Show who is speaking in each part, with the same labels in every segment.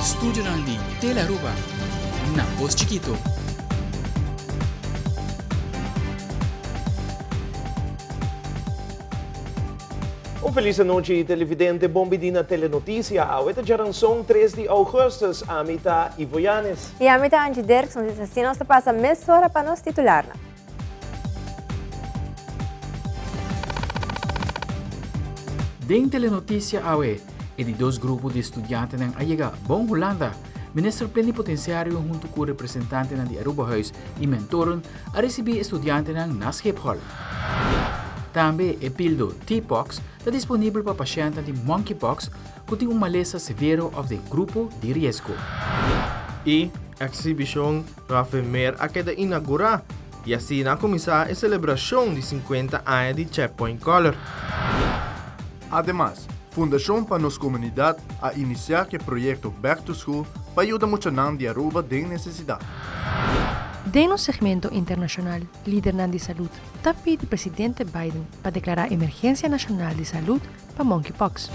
Speaker 1: Studionan di Telearuba na Pos Chikito.
Speaker 2: Un felis anochi televidente, bon bini na Telenoticia. Awe ta djaranson 3 di augustus. Ami ta Ivo Yanes.
Speaker 3: I ami ta Angie Dirks. Nos asina nos ta pasa mesora pa nos titularnan.
Speaker 1: Den Telenoticia awe, e di dos grupo di studiantenan a yega Bon Hulanda. Minister Plenipotenciario hunto cu representantenan di Arubahuis y mentoren a ricibi e studiantenan na Schiphol. Tambe e pildo T-Pox ta disponibel pa pashentnan di monkeypox ku tin un malesa severo òf den grupo di riesgo.
Speaker 4: E exhibicion Raffemer a keda inaugurá i asina a kuminsá e selebrashon di sinkuenta aña di Checkpoint Color.
Speaker 5: Ademas, Fundashon pa Nos Komunidat a inisiá ku e proyekto Back to School pa yuda muchanan di Aruba den nesesidat.
Speaker 6: Den nos segmento internashonal lidernan di salud ta pidi presidente Biden pa deklará emergensia nashonal di salud pa monkeypox.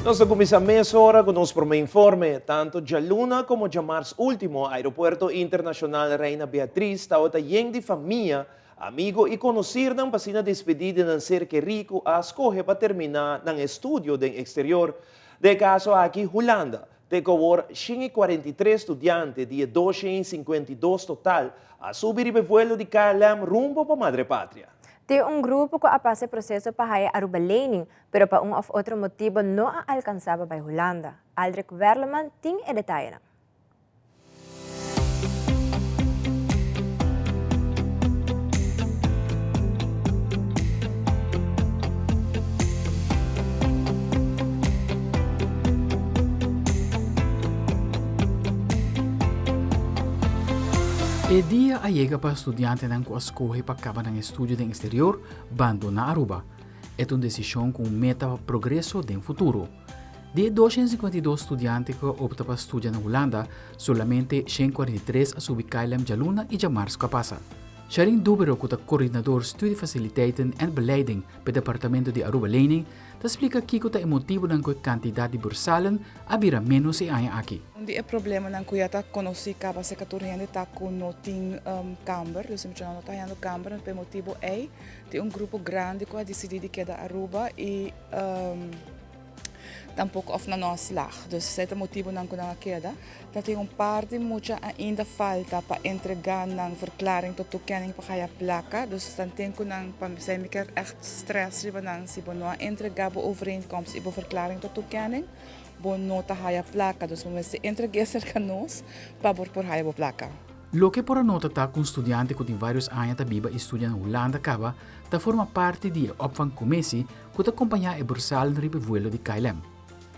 Speaker 2: Nos ta kuminsá mesora ku nos promé informe. Tantu djaluna komo djamars último, Aeropuerto Internashonal Reina Beatriz tabata yen di famia, amigo i konosirnan pa asina despedí di nan ser kerí ku a skohe pa terminá nan estudio den eksterior. Den e kaso aki, Hulanda. Te ku awor, 143 studiante di e 252 total a subi riba e vuelo di KLM rumbo pa Madre Patria.
Speaker 3: Tin un grupo ku a pasa e proseso pa haya Aruba Lening, pero pa un òf otro motibo no a alkansá pa bai Hulanda. Aldrich Werleman tin e detayenan.
Speaker 1: E dia a yega pa studiantenan ku a skohe pa kaba nan estudio den eksterior bandoná Aruba. E ta un desishon ku un meta pa progreso den futuro. Di e 252 studiante ku a opta pa studia na Hulanda, solamente 143 a subi KLM djaluna i djamars ku a pasa. Sharin Dubero ku ta koordinador Studiefasiliteiten en Beleiding pa e departamento di Aruba Lening ta splika kiko ta e motibunan ku e kantidat di bursalen a bira ménos e aña aki.
Speaker 7: Un di e problemanan ku ya ta konosí kaba serka tur hende ta ku no tin kamber, dus e muchanan no ta hañando kamber, pa e motibu ei tin un grupo grandi ku a disidí di keda Aruba i Tampoco of nan no a slag. Dus esei ta motibonan cu nan a keda. Ta tin un par di mucha ainda falta pa entrega nan verklaring tot toekenning pa haya placa. Dus dan tin cu nan, pa esei mi kier echt stress riba nan, si bo no a entrega bo overeenkomst y bo verklaring tot toekenning, bo no ta haya placa. Dus bo mester entrege cerca nos pa bo por haya bo placa.
Speaker 1: Loke por a nota ta cu un studiante cu tin varios aña ta biba y studia na Hulanda caba ta forma parti di e opvangcommissie ku ta kompañá e bursalnan riba e vuelo di KLM.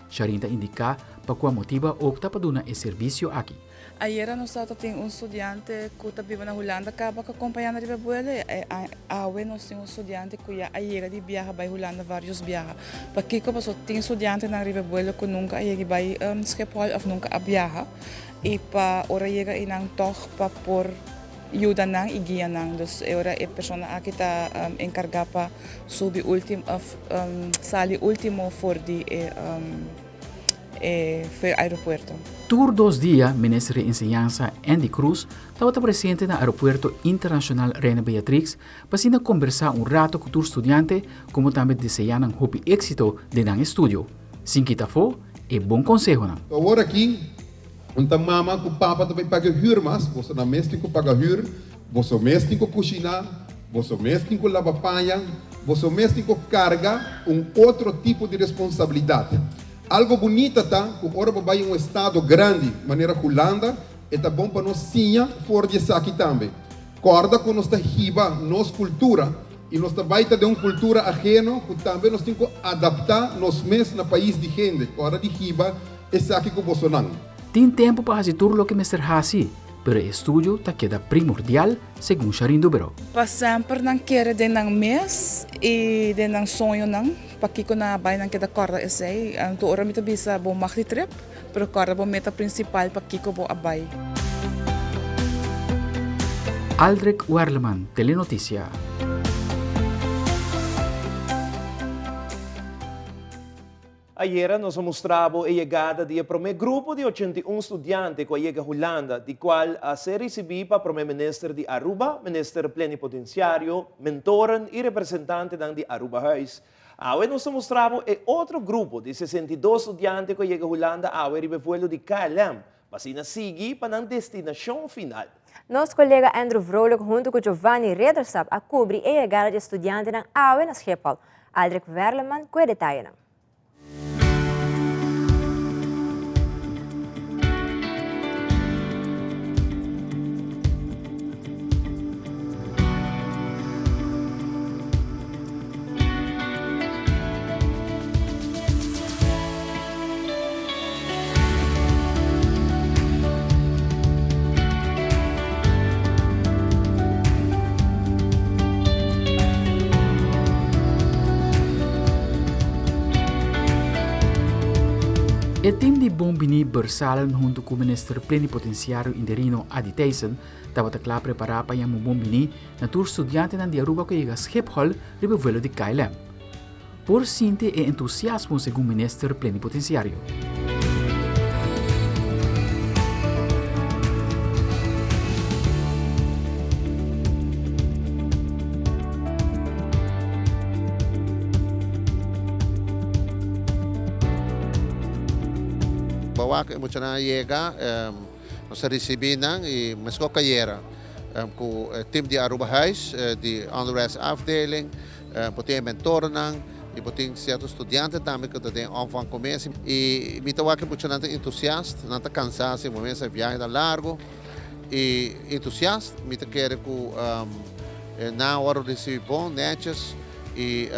Speaker 1: Sharin ta indiká pa kua motibu a opta pa duna e servisio aki.
Speaker 7: Ayera nos tabata tin un studiante ku ta biba na Hulanda kaba ku a kompañá nos riba e vuelo i awe nos tin un studiante ku ya a yega di biaha bai Hulanda vários biaha. Pakiko? Pasobra tin studiantenan riba e vuelo ku nunka a yega di bai Schiphol òf nunka a biaha i pa ora yega einan tòg pa por yuda nan i guia nan. Dus e ora e persona aki ta enkargá pa subi ultimo of sali ultimo for di e e aeropuerto.
Speaker 1: Tur dos dia Minister di Enseñansa Endy Croes tabata presente na Aeropuerto Internacional Reina Beatrix pa asina kombersá un rato ku tur studiante komo tambe deseá nan hopi éksito den nan estudio. Sin kita afó e bon konsehonan.
Speaker 8: Awor aki un ta mama ku papa ta bai paga hür mas boso nan mes tin ku paga hür. Boso mes tin ku kushiná, boso mes tin ku laba paña, boso mes tin ku karga un otro tipo di responsabilidat. Algo bunita ta ku ora bo bai un estado grandi manera Hulanda, e ta bon pa nos siña for di esaki tambe. Kòrda ku nos ta hiba nos kultura i nos ta bai ta den un kultura aheno ku tambe nos tin ku adaptá nos mes na pais di hende. Kòrda di hiba esaki ku bosonan.
Speaker 1: Tin tempu pa hasi tur loke mester hasi. Pero e estudio ta keda primordial, segun Sharin Dubero.
Speaker 7: Pa semper nan kere den nan mes i den nan soñonan. Pakiko nan a bai nan keda kòrda esei. Anto ora mi ta bisa bo mag di trip, pero kòrda bo meta prinsipal pakiko bo a bai.
Speaker 1: Aldrich Werleman, Telenoticia.
Speaker 2: Ayera nos a mustra bo e yegada di e prome grupo di 81 studiante cu a yega Hulanda, di cual a ser ricibi pa Prome Minister di Aruba, Minister Plenipotenciario, mentoren y representantenan di Arubahuis. Awe nos ta mustra bo e otro grupo di 62 studiante cu a yega Hulanda awe riba e vuelo di KLM, pa asina sigui pa nan destinacion final.
Speaker 3: Nos colega Andrew Vrolijk hunto cu Giovanni Ridderstap a cubri e yegada di e studiantenan awe na Schiphol. Aldrich Werleman cu e detayenan.
Speaker 1: E team di Bon Bini Bersalen hunto cu Minister Plenipotenciario Interino Adi Thijssen tabata cla prepara pa yama un bon bini na tur studiantenan di Aruba cu a yega Schiphol riba e vuelo di KLM. Por sinti e entusiasmo segun Minister Plenipotenciario.
Speaker 9: Bawak e muchanan a yega, nos a ricibi nan y mesco cayera cu e team di Arubahuis, di onderwijsafdeling, Bo tin e mentornan y bo tin cierto studiante tambe cu ta den opvangcommissie. Y mi ta wak e muchanan ta entusiast, nan ta cansa si momento e viahe ta largo y entusiast. Mi ta kere cu nan a worde ricibi bon, netjes y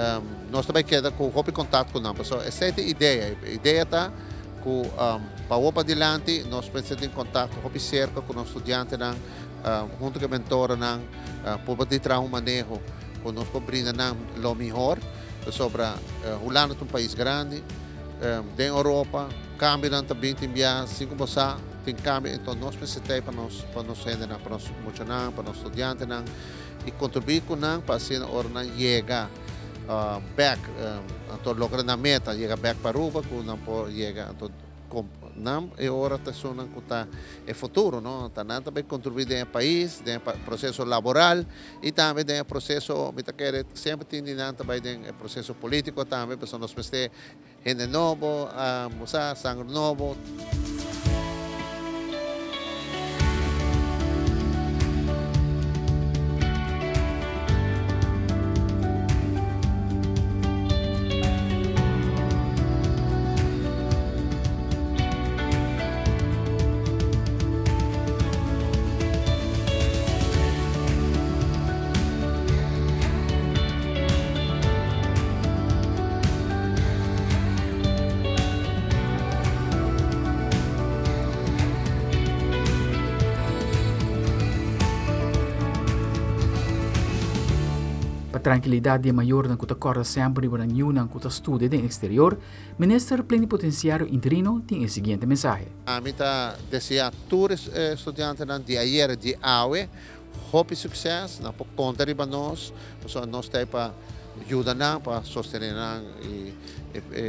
Speaker 9: nos ta bay keda cu hopi contact cu nan. Pasobra esey ta e idea. E idea ta cu pa awor padilanti nos mester tin contacto hopi cerca cu nos studiantenan hunto cu e mentornan por di traha un maneho cu nos por brinda nan lo mihor, pasobra Hulanda ta un pais grandi, den Europa cambionan ta bin tin bia sin cu bo sa tin cambio, enton nos mester ta ey pa nos pa nos hendenan, pa nos muchanan, pa nos studiantenan y contribui cu nan pa asina ora nan yega bek anto logra nan meta yega bek pa Aruba cu nan por yega anto. Nan e ora ta esunnan ku ta e futuro, no? Ta nan ta bay kontribuí den e pais, den e proseso laboral i tambe den e proseso, mi ta kere semper tin di nan ta bay den e proseso polítiko tambe, pasobra nos mester hende nobo, bo sa, sangre nobo.
Speaker 1: Pa trankilidat di e mayornan ku ta kòrda semper riba nan yunan ku ta studia den eksterior, Minister Plenipotenciario Interino tin e siguiente mensahe.
Speaker 9: Ami ta desea tur e studiantenan di ayer y di awe hopi succes, nan por conta riba nos, pasobra nos ta pa yuda nan, pa sostene nan y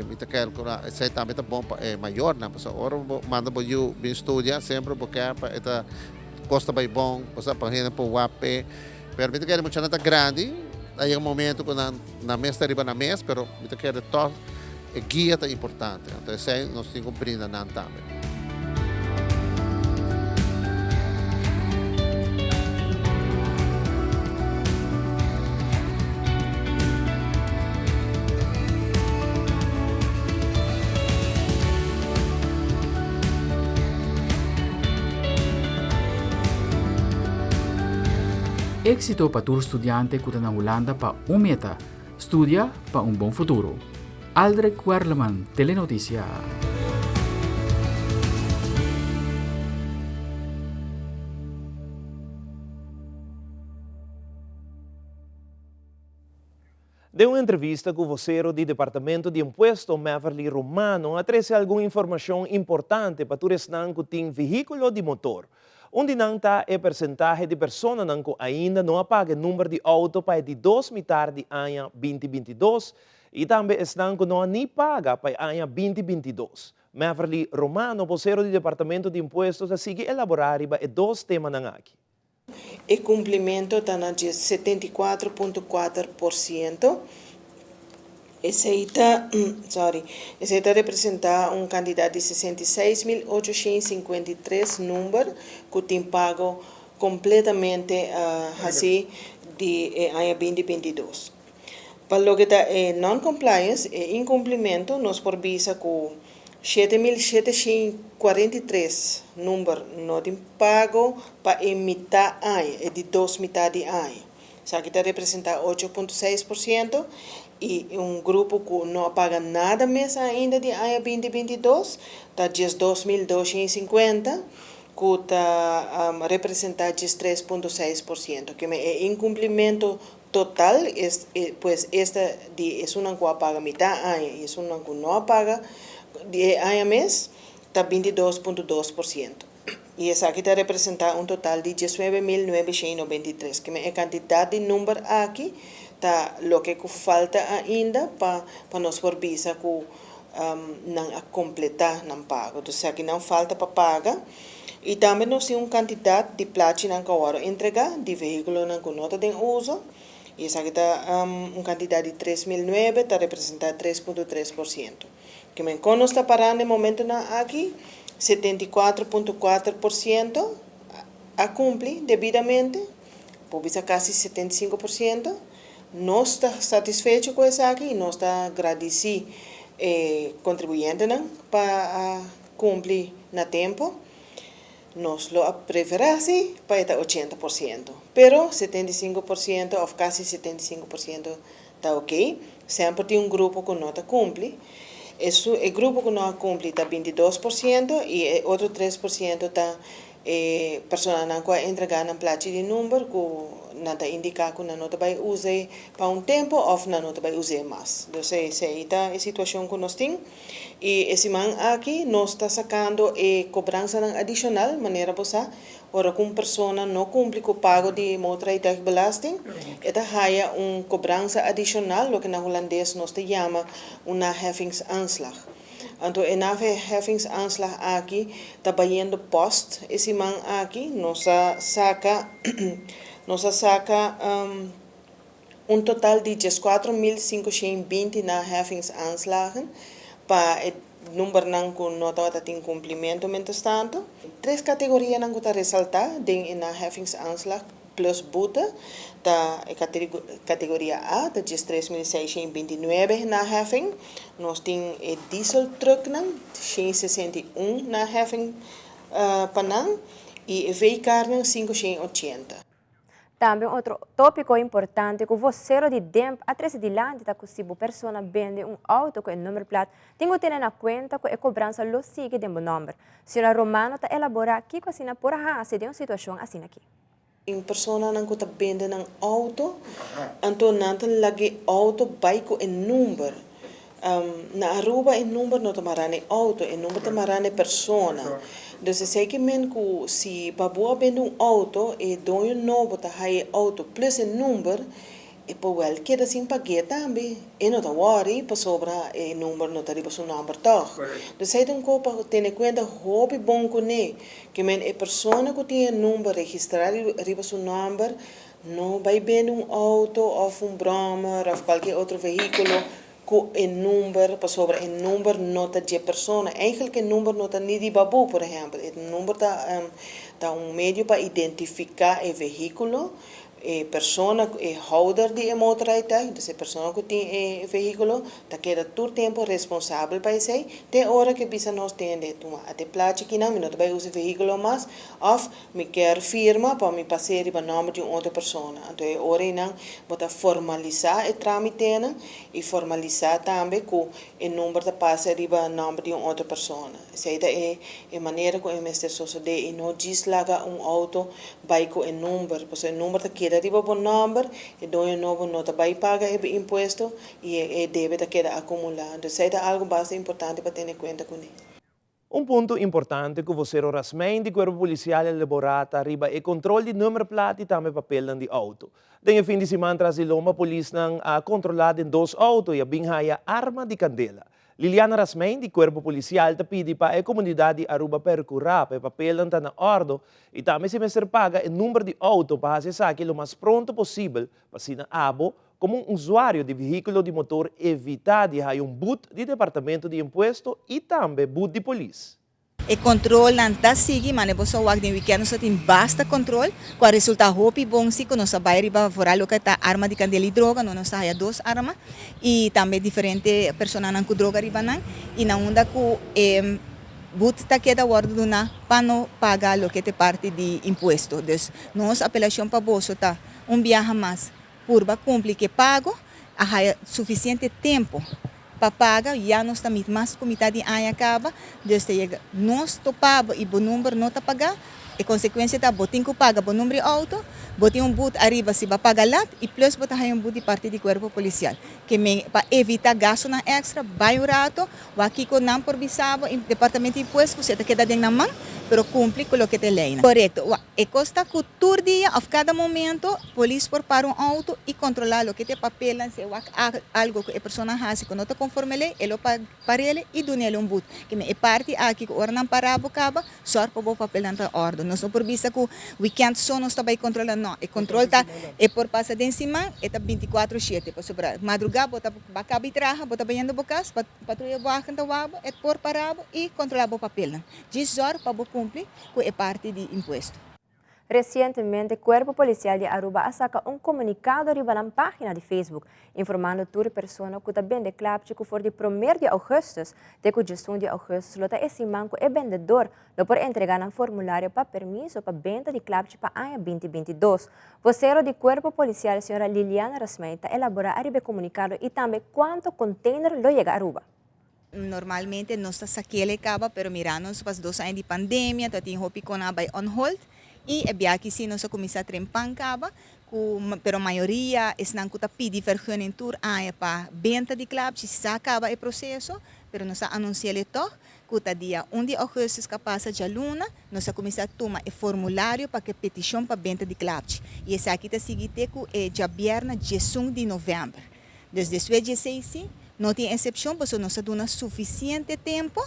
Speaker 9: mi ta kere cu esey tambe ta bon pa e mayornan, pasobra ora bo manda bo yu bin studia semper bo kier pa e ta cos ta bay bon, pasobra pa hende por wak p'e, pero mi ta kere muchanan ta grandi, a yega momento cu nan nan mes ta riba nan mes, pero mi ta kere tog e guia ta importante, anto esei nos tin ku brinda nan tambe.
Speaker 1: Éxito pa tur studiante ku ta na Hulanda pa un meta, studia pa un bon futuro. Aldrich Werleman, Telenoticia.
Speaker 2: Den un entrevista cu vocero di Departamento di Impuesto, Meverly Romano, a trece algun informacion importante pa tur esnan cu tin vehiculo di motor. Un di nan ta e persentahe di personanan ku ainda no a paga e number di outo pa e di dos mitar di aña 2022 i tambe esnan ku no a ni paga pa e aña 2022. Meverly Romano, bosero di Departamento di Impuesto ta sigui elaborá riba e dos temanan aki.
Speaker 10: E kumplimentu ta na dje 74.4%. Esei ta, sorry, esei ta representá un kantidat di 66.853 number ku tin pago kompletamente hasí di e aña 2022. Pa loke ta e non-compliance, e inkumplimentu, nos por bisa ku 7743 number no tin pago pa e mitá aña, e di dos mitá di aña. Esaki ta representá 8.6% i un grupo ku no a paga nada mes ainda di aña 2022 ta 12.250 ku ta representá 13.6%. Keme e inkumplimentu total, pues esta di esunnan ku a paga mitá aña i esunnan ku no a paga di e aña mes, ta 22.2%. I esaki ta representá un total di 19.993. Keme e kantidat di number aki ta loke ku falta ainda pa pa nos por bisa ku nan a kompletá nan pago. Entonces esaki nan falta pa paga. I tambe nos tin un kantidat di plachinan ku a wòrdu entregá di vehíkulonan ku no ta den uso, i esaki ta un kantidat di 3009, ta representá 3.3%. Kimen kon nos ta pará na e momentunan aki? 74.4% a kumpli debidamente, por bisa kasi 75%. Nos ta satisfecho ku esaki i nos ta gradisí e kontribuyentenan pa a kumpli na tempu. Nos lo a preferá si pa e ta 80%, pero 75% òf kasi 75% ta oké. Semper tin un grupo ku no ta kumpli. Esun e grupo ku no a kumpli ta 22% i e otro 3% ta e personanan ku a entregá nan plachi di number ku nan ta indiká ku nan no ta bai us'é pa un tempu òf nan no ta bai us'é mas. Dus esei ta e situashon ku nos tin. I e siman aki nos ta sakando e kobransanan adishonal, manera bo sa, ora ku un persona no kumpli ku pago di motorrijtuigbelasting, e ta haya un kobransa adishonal, loke na hulandes nos ta yama un naheffingsaanslag. Anto e naheffingsaanslag aki ta bayendo post e siman aki, nos a saka nos a saka un total di 14.520 naheffingsaanslagen pa e numbernan ku no tabata tin kumplimentu mientrastantu. Tres kategorianan ku ta resaltá den e naheffingsaanslag plus boete ta e kategoria A ta 13.629 naheffing, nos tin e dieseltrucknan 161 naheffing pa nan i e V-karnan 580.
Speaker 3: Tambe un otro tópiko importante ku vosero di DEMP a trese dilanti ta ku si bo persona bende un outo ku e nummerplaat tin ku tene na kuenta ku e kobransa lo sigui den bo nòmber. Señora Romano ta elaborá kiko asina por hasi den un situashon asina aki.
Speaker 10: Tin personanan ku ta bende nan outo, anto nan ta laga e outo bai ku e number. Na Aruba e number no ta mará na e outo, e number ta mará na e persona. Dus esei ke men ku si bo a bende un outo, e doño nobo ta haya e outo plus e number, E por wèl keda sin pag'é tambe. E no ta wòri pasobra e number no ta riba su nòmber tòg. Dus esei ta un kos pa tene kuenta hopi bon kuné, ke men e persona ku tin e number registrá riba su nòmber no bai bende un outo òf un bròmer òf kualke otro vehíkulo ku e number pasobra e number no ta dje persona. Eigenlijk e number no ta ni di babu, por ehèmpel. E number ta ta un medio pa identifiká e vehíkulo. E persona, e houder di e motorrijtuig, dus e persona ku tin e vehíkulo, ta keda tur tempu responsabel pa esei, te ora ku e bisa nos tende, tuma ate plachi kinan, mi no ta bai usa e vehíkulo mas, òf mi kier firma pa mi pas'é riba nòmber di un otro persona. Anto e ora einan bo ta formalisá e trámitenan i formalisá tambe ku e number ta pasa riba nòmber di un otro persona. Esei ta e e manera ku e mester sosodé i no djis laga un outo bai ku e number, pasobra e number ta keda riba bo nòmber, e doño nobo no ta bai paga e impuesto i e debe ta keda akumulá. Entonces esei ta algu basta importante pa tene kuenta kuné.
Speaker 2: Un punto importante ku vosero Rasmijn di Kuerpo Polisial a elaborá ta riba e kontrol di nummerplaat i tambe papelnan di outo. Den e fin di siman tras di lomba polisnan a kontrolá den dos outo i a bin haya arma di kandela. Liliana Rasmijn di Kuerpo Polisial ta pidi pa e komunidat di Aruba perkurá pa e papelnan ta na òrdo i tambe si mester paga e number di outo pa hasi esaki lo mas pronto posibel pa asina abo Komo un usuario di vehíkulo di motor evitá di haya un but di Departamento di Impuesto i tambe but di polis.
Speaker 11: E kontrolnan ta sigui, mane bo sa wak den wikènt nos a tin basta kontrol ku a resultá hopi bon si ku nos a bai riba foral loke ta arma di kandela i droga, no nos a haya dos arma i tambe diferente personanan ku droga riba nan i na unda ku e but ta keda wòrdu duná pa no paga loke ta e parti di impuesto. Dus nos apelashon pa boso ta un biaha mas Purba cumpli cu e pago, a haya suficiente tempo pa paga, ya nos ta mit mas cu mitad di aña caba, dus ta yega nos topa bo y bo number no ta paga, e consecuencia ta bo tin cu paga bo number di auto, bo tin un but ariba si bo a paga lat y plus bo ta haya un but di parti di cuerpo policial. Ke men pa evita gastonan extra, bay un rato, Wak kiko nan por bisa bo i Departamento di Impuesto ku si e ta keda den nan man, pero kumpli ku loke ta e leinan. Korekto. Wak, e kos ta ku tur dia òf kada momento polis por para un outo i kontrolá loke ta e papelnan, si e wak algo ku e persona a hasi ku no ta konforme lei, e lo par'el i dun'el un but. Kimen e parti aki ku ora nan para bo kaba, sòrg pa bo papelnan ta òrdu. Nos no por bisa ku wikènt so nos ta bai kontrolá, nò. E kontrol ta, e por pasa den siman, e ta bintikuatro shete, pasobra madrugá bo ta. Ba caba y traha, bo ta bayendo bo cas, patruya wagen ta wak bo, et por para bo y controla bo papelnan. Djis zorg pa bo cumpli cu e parti di impuesto.
Speaker 3: Recientemente Cuerpo Policial di Aruba a saca un comunicado riba nan pagina di Facebook, informando tur persona cu ta bende klapchi cu for di promer di augustus te cu djesun di augustus lo ta e siman cu e bendedor Lo por entregá nan formulario pa permiso pa benta di klapchi pa aña 2022. Vocero di Cuerpo Policial señora Liliana Rasmijn ta elaborá ariba e comunicado y tambe cuanto container lo yega Aruba.
Speaker 11: Normalmente nos ta sakele caba pero mirando nos pas dos aña di pandemia ta tin hopi con a bay on hold y e biaha si nos a cuminsa trempan caba cu pero mayoria esnan cu ta pidi vergunning tur aña pa benta di klapchi sa caba e proceso pero nos a anunciele toch ku ta dia un di ougùstùs ka pasa djaluna, nos a kuminsá tuma e formulario pa ku e petishon pa benta di klapchi i esaki ta sigui te ku e djabièrnè diesun di novèmber. Dus despues di esei sí, no tin esepshon pasobra nos a duna sufisiente tempu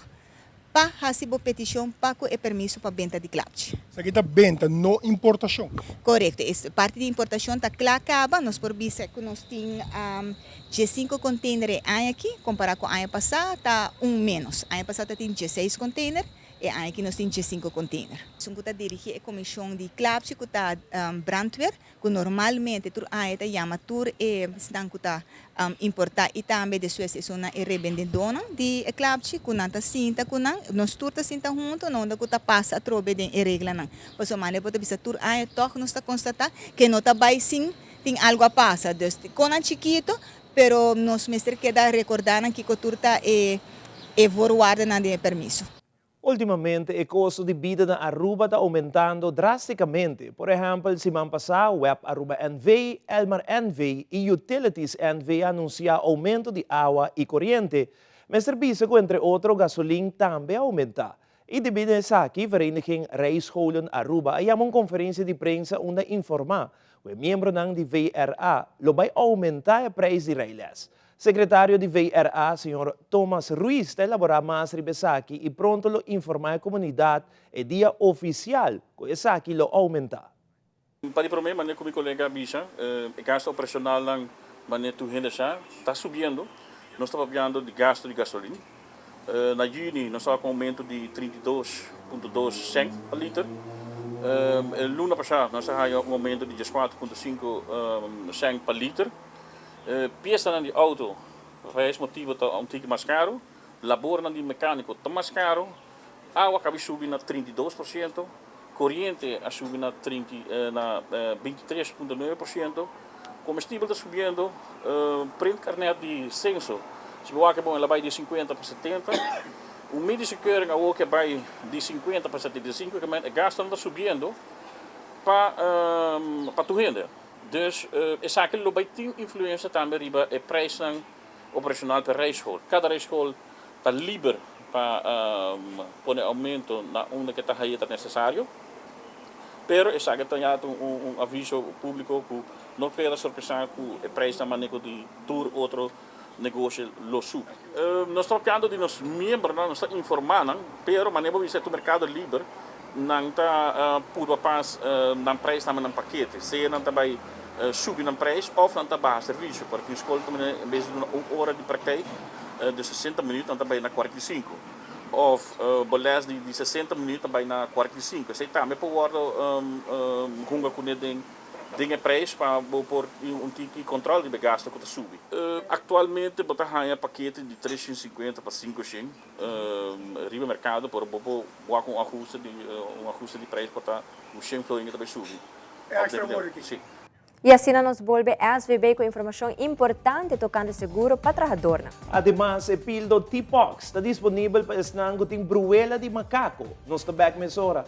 Speaker 11: pa hasi bo petishon pa ku e permiso pa benta di klapchi.
Speaker 12: Esaki ta benta, no importashon.
Speaker 11: Korekto, e parti di importashon ta kla kaba, nos por bisa ku nos tin Diesinco container e aña aki, compara cu aña pasa ta un menos. Aña pasa ta tin dieseis container, e aña aki nos tin diesinco container. Esun cu ta dirigi e comision di klapchi cu ta brandweer, cu normalmente tur aña ta yama tur e esnan cu ta importa y tambe despues esunnan e rebendedornan di e klapchi cu nan ta sinta cu nan, nos tur ta sinta hunto na unda cu ta pasa atrobe den e reglanan. Pasobra manera bo ta bisa tur aña toch nos ta constata ke no ta bay sin. Tin algo a pasa, dus konan chikito, pero nos mester keda recorda nan kiko tur ta e e voorwaardennan den e permiso.
Speaker 2: Ultimamente e kosto di bida na Aruba ta oumentando drástikamente. Por ehèmpel, siman pasá web Aruba NV, Elmar NV i Utilities NV a anunsiá oumento di awa i koriente. Mester bisa ku entre otro gasolin tambe a oumentá. I debí na esaki, Vereniging Rijscholen Aruba a yama un konferensia di prensa unda informá ku e miembronan di VRA lo bai oumentá e preis di rijles. Sekretario di VRA, señor Thomas Ruiz ta elaborá mas riba esaki i pronto lo informá e komunidat e dia ofisial ku esaki lo oumentá.
Speaker 13: Pa di promé, manera ku mi kolega a bisa, e gastu operashonalnan manera tur hende sa ta subiendo. Nos ta papiando di gastu di gasolin. Na yüni nos tabata ku un oumento di 32.2 sènt pa liter. E luna pasá nos a haña un oumento di 14.5 sènt pa liter. Piesanan di outo pa es motibu ta un tiki mas karu. Labornan di mekániko ta mas karu. Awa kabi subi na 32%, koriente a subi na na 23.9%, komestibel ta subiendo, printkarnet di senso, si bo wak e bon el a bai di 50 pa 70, un medische keuring awor ke bai di 50 pa 75, ke men e gastonan ta subiendo pa pa tur hende. Dus esaki lo bai tin influensia tambe riba e prijsnan operashonal pa e rijschool. Kada rijschool ta liber. pa pone aumento na unda ke ta haye ta necesario, pero esaki ta ya un aviso publico cu no keda sorpresa cu e prijsnan maneho di tur otro negoshi lo subi. Nos ta papiando di nos miembronan, nos ta informa nan, pero manera bo bisa e tur mercado liber, nan ta purba pas nan prijs tambe nan pakete, sea nan ta bay subi nan prijs of nan ta baha servicio. Por tin skol ta manera en bes di duna un ora di praktijk di 60 minuut nan ta bay na 45 of bo les di 60 minuut ta bay na 45. Esey tambe por wordo hunga cune den Den e prijs pa bo por tin un tiki control riba e gasto cu ta subi. Actualmente bo ta haya pakete di 350 pa 500 riba mercado, pero bo por wak un ahuste di un ahuste di prijs por ta un shen florin ta bay subi.
Speaker 12: Extra word aki.
Speaker 13: Si.
Speaker 3: Y asina nos bolbe SVB cu informacion importante tocante seguro pa trahadornan.
Speaker 2: Ademas e pildo T-Pox ta disponibel pa esnan cu tin bruela di macaco. Nos ta bek mesora.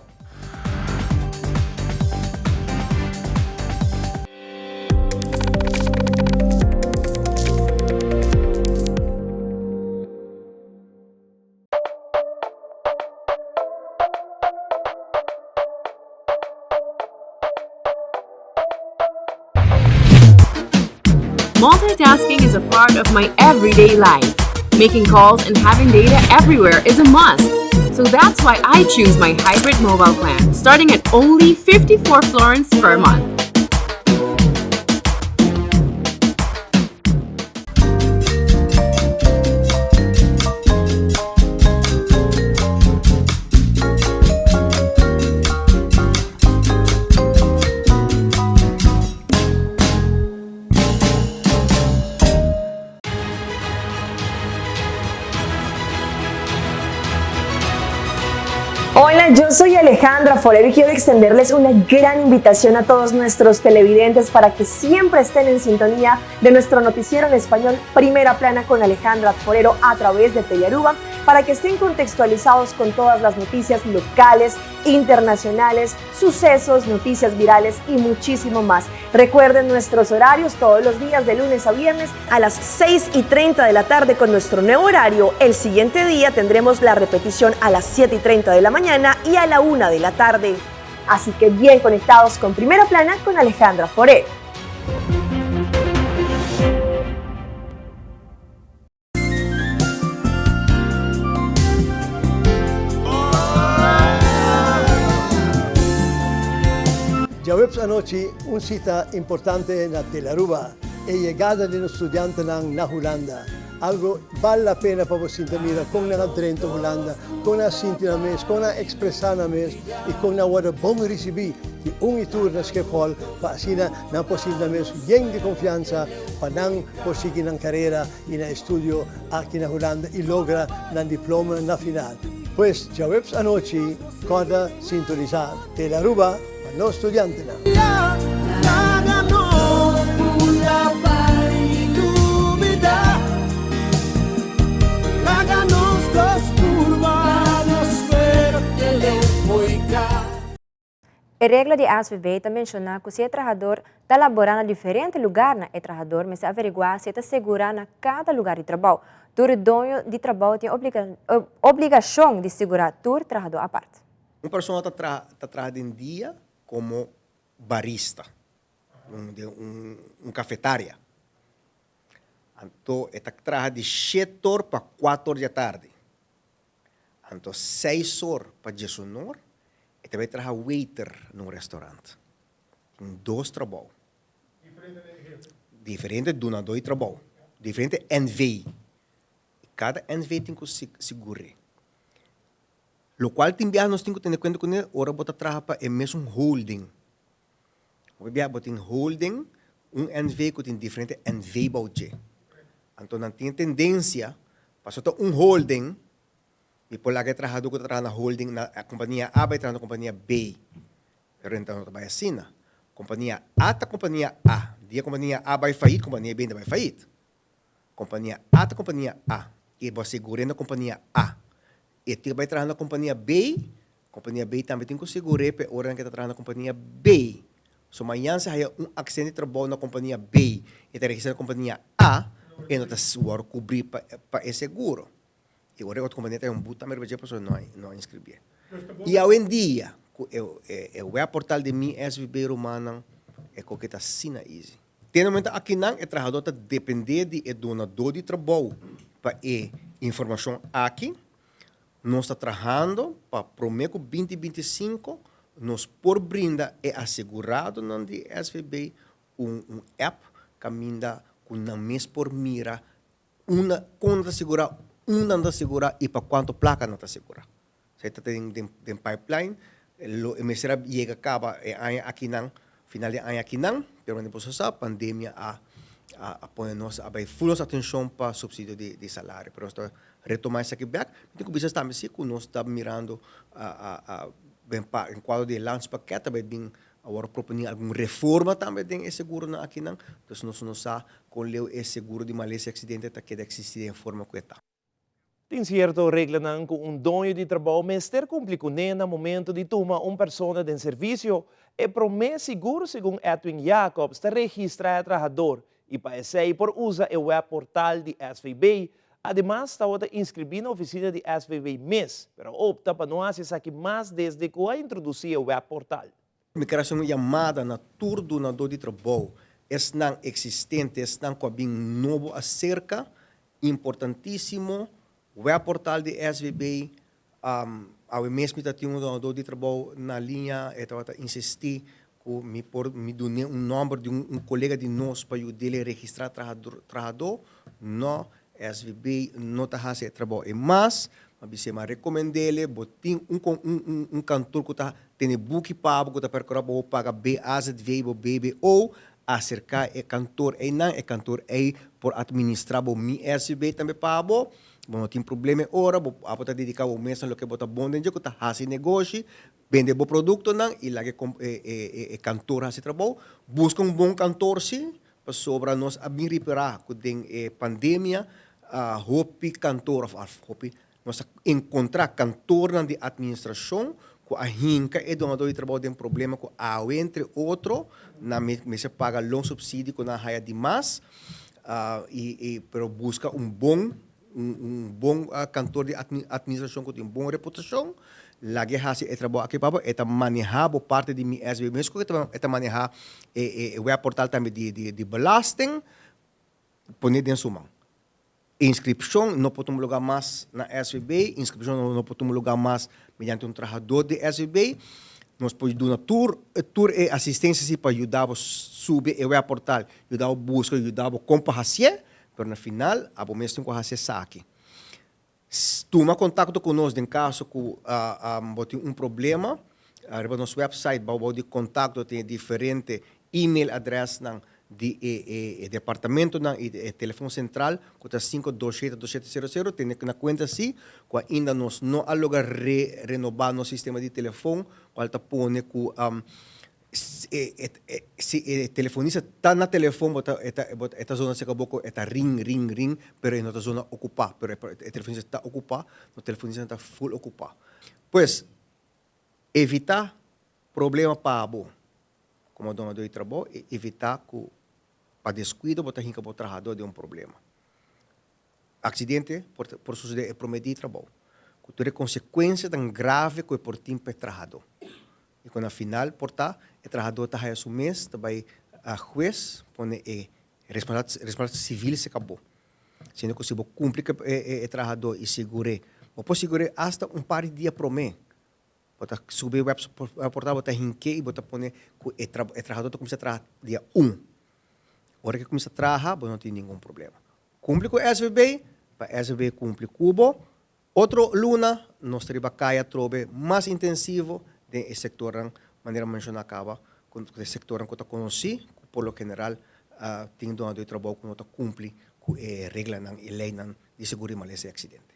Speaker 14: Multitasking is a part of my everyday life. Making calls and having data everywhere is a must. So that's why I choose my hybrid mobile plan, starting at only 54 florins per month.
Speaker 15: Hola, yo soy Alejandra Forero y quiero extenderles una gran invitación a todos nuestros televidentes para que siempre estén en sintonía de nuestro noticiero en español Primera Plana con Alejandra Forero a través de Telearuba para que estén contextualizados con todas las noticias locales, internacionales, sucesos, noticias virales y muchísimo más. Recuerden nuestros horarios todos los días de lunes a viernes a las 6 y 30 de la tarde con nuestro nuevo horario. El siguiente día tendremos la repetición a las 7 y 30 de la mañana y a la 1 de la tarde. Así que bien conectados con Primera Plana con Alejandra Foré.
Speaker 16: Djaweps anochi un sita importante na Telaruba, e yegada di nos studiantenan na Hulanda. Algo bal la pena pa bo sinta mira kon nan a drenta Hulanda, kon nan a sinti nan mes, kon nan a ekspresá nan mes i kon nan a wòrdu bon risibí di un i tur na Schiphol pa asina nan por sinti nan mes yen di konfiansa pa nan por sigui nan karera i nan estudio aki na Hulanda i logra nan diploma na final. Pues djaweps anochi kòrda sintonisá Telearuba pa nos studiantenan.
Speaker 3: E regla di ASVB ta menshoná ku si e trahador ta laborá na diferente lugarnan, e trahador mester averiguá si e ta segurá na kada lugar di trabou. Tur e doño di trabou tin obligashon di sigurá tur trahadó apart.
Speaker 17: Un persona ta traha ta traha den dia komo barista den un kafetaria. Anto e ta traha di shetor pa kuator di atardi. Anto seis or pa diesunor e ta bai traha waiter na un restaurant. Tin dos trabou. Diferente dunadó di trabou. Diferente NV. I kada NV tin ku sigur'é. Lokual tin biaha nos tin ku tene kuenta kuné ora bo ta traha pa e mesun holding. Hopi biaha bo tin holding, un NV ku tin diferente NV bou dje. Anto nan tin e tendensia, pasobra ta un holding, mi por laga e trahadó ku ta traha na holding na kompania A bai traha na kompania B. Pero renta no ta bai asina. Kompania A ta kompania A. Dia kompania A bai fayit, kompania B ta bai fayit. Kompania A ta kompania A. I bo a segur'é na kompania A. E tin ku bai traha na kompania B, kompania B tambe tin ku segur'é pa e oranan ke ta traha na kompania B. So mañan si haya un aksidente di trabou na kompania B, e ta registrá na kompania A, e no ta wòrdu kubrí pa e seguro. I ora e otro kompania ta haña un but tambe riba dje pasobra no a no a inskribí. I awendia ku e e webportal di Mi SVB rumannan e koke ta asina easy. Te na momento akinan e trahadó ta dependé di e donadó di trabou pa e informashon aki. Nos ta trahando pa promé ku binti 25 nos por brinda e aseguradonan di SVB un un app kaminda ku nan mes por mira unda kon nan ta sigurá, unda nan ta sigurá i pa kuantu plaka nan ta sigurá. Esei ta den den pipeline, lo e mester a yega kaba e aña akinan, final di e aña akinan, pero manera boso sa pandemia a a pone nos a bai ful nos atenshon pa supsidio di di salario, pero nos ta retomá esaki bèk. Mi tin ku bisa tambe si ku nos ta mirando a a a den pa den kuadro di e landspakket ta bai bin Awor proponí algun reforma tambe den e seguronan akinan, dus nos no sa kon leu e seguro di malesa i aksidente ta keda eksistí den e forma ku e ta.
Speaker 2: Tin sierto reglanan ku un doño di trabou mester kumpli kuné na momento di tuma un persona den servisio. E promé sigur segun Edwin Jacobs ta registrá e trahador i pa esei por usa e webportal di SVB. Ademas tabata inskribí na ofisina di SVB mes, pero a opta pa no hasi esaki mas desde ku a introdusí e webportal.
Speaker 17: Mi ker hasi un yamada na tur dunadó di trabou, esnan eksistente, esnan ku a bin nobo aserka, importantísimo, webportal di SVB, Awe mes mi ta tin un donador di trabou na liña, e tabata insistí ku mi por mi dun'é un nòmber di un kolega di nos pa yud'é registrá trahadó. No, SVB no ta hasi e trabou ei mas. Mi a bis'é, mi a rekomend'é, bo tin un un kantor ku ta tene buki pa bo, ku ta perkurá pa bo paga BAZV, bo BBO, aserká e kantor einan, e kantor ei por atministrá bo Mi SVB tambe pa bo. Bo no tin problema e ora, bo abo ta dediká bo mes na loke bo ta bon den dje ku ta hasi negoshi, bende bo produktonan i laga e e e kantor hasi trabou. Buska un bon kantor si, pasobra nos a bin ripará ku den e pandemia hopi kantor òf hopi nos a enkontrá kantornan di atministrashon ku a hinka e donadó di trabou den problema ku awe entre otro nan mester paga loonsubsidie ku nan haya di mas. I pero buska un bon un bon kantor di atministrashon ku tin un bon reputashon, lag'e hasi e trabou aki pa bo, e ta manehá bo parti di mi SB mes ku e ta manehá e webportal tambe di belasting, pone den su man. Inskripshon no por tuma lugá mas na SVB, inskripshon no por tuma lugá mas mediante un trahadó di SVB. Nos por duna tur tur e asistensia si pa yuda bo subi e webportal, yuda bo buska, yuda bo kon pa hasié, pero na final abo mes tin ku hasi esaki. Tuma kontakto ku nos den kaso ku bo tin un problema. Riba nos website bou bou di kontakto tin e diferente email adrèsnan di e e departamentonan i e telefon sentral ku ta 527 2700. Tene na kuenta si ku ainda nos no a logra re renobá nos sistema di telefon kual ta pone ku si e telefonista ta na telefon bo ta e ta e ta zona serka bo ku e ta ring ring ring pero e no ta zona okupá pero e telefonista ta okupá nos telefonistanan ta ful okupá. Pues evitá problema pa bo Komo donadó di trabou, e evitá ku pa deskuido bo ta hinka bo trahadó den un problema. Aksidente por por sosodé e promé dia di trabou, ku tur e konsekuensianan grave ku e por tin pa e trahadó. I ku na final por ta e trahadó ta haya su mes ta bai hues pone e responsabilidat sivil se kabó. Siendo ku si bo kumpli ku e trahadó i sigur'é, bo por sigur'é asta un par di dia promé. Bo ta subi e web portal, bo ta hink'é i bo ta pone ku e e trahadó ta kuminsá traha dia un. Ora ku e kuminsá traha, bo no tin ningun problema. Kumpli ku SVB, pa SVB kumpli ku bo. Otro luna nos ta riba kaya atrobe mas intensivo den e sektornan manera menshoná kaba, ku e sektornan ku ta konosí ku por lo general tin donadó di trabou ku no ta kumpli ku e reglanan i leinan di seguro di malesa i aksidente.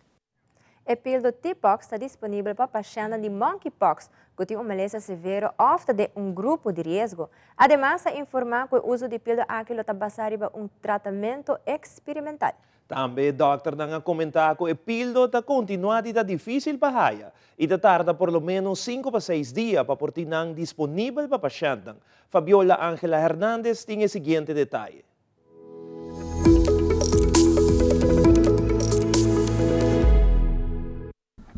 Speaker 3: E pildo T-pox ta disponibel pa pashèntnan di monkeypox ku tin un malesa severo òf ta den un grupo di riesgo. Ademas a informá ku e uso di pildo aki lo ta basá riba un tratamentu eksperimental.
Speaker 2: Tambe e dòkternan a komentá ku e pildo ta kontinuá di ta difísil pa haya i ta tarda por lo ménos sinku pa seis dia pa por tin nan disponibel pa pashèntnan. Fabiola Angela Hernandez tin e siguiente detaye.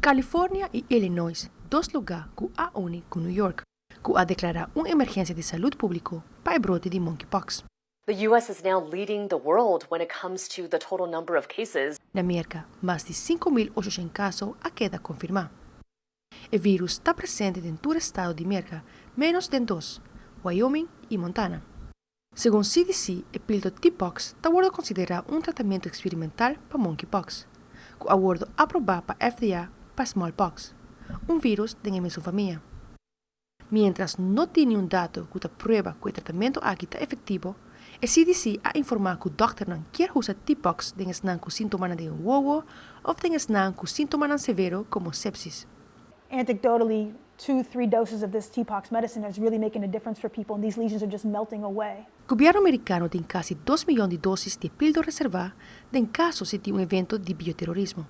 Speaker 6: California y Illinois, dos lugar cu a uni cu New York, cu a declara un emergencia di salud publico pa e brote di monkeypox.
Speaker 18: The US is now leading the world when it comes to the total number of cases.
Speaker 6: Na Merca, mas di 5800 caso a keda confirma. E virus ta presente den tur estado di Merca, menos den dos, Wyoming y Montana. Segun CDC, e pildo Tpox ta wordo considera un tratamento experimental pa monkeypox, cu a wordo aproba pa FDA pa smallpox, un virus den e mesun famia. Mientras no tin niun dato cu ta prueba cu e tratamento aki ta efectivo, e CDC a informa cu dokternan kier usa Tpox den esnan cu sintomanan den wowo of den esnan cu sintomanan severo como sepsis.
Speaker 19: Anecdotally, two, three doses of this TPOX medicine is really making a difference for people and these lesions are just melting away.
Speaker 6: Gobierno Mericano tin casi dos miyon di dosis di e pildo reserva den caso si tin un evento di bioterorismo.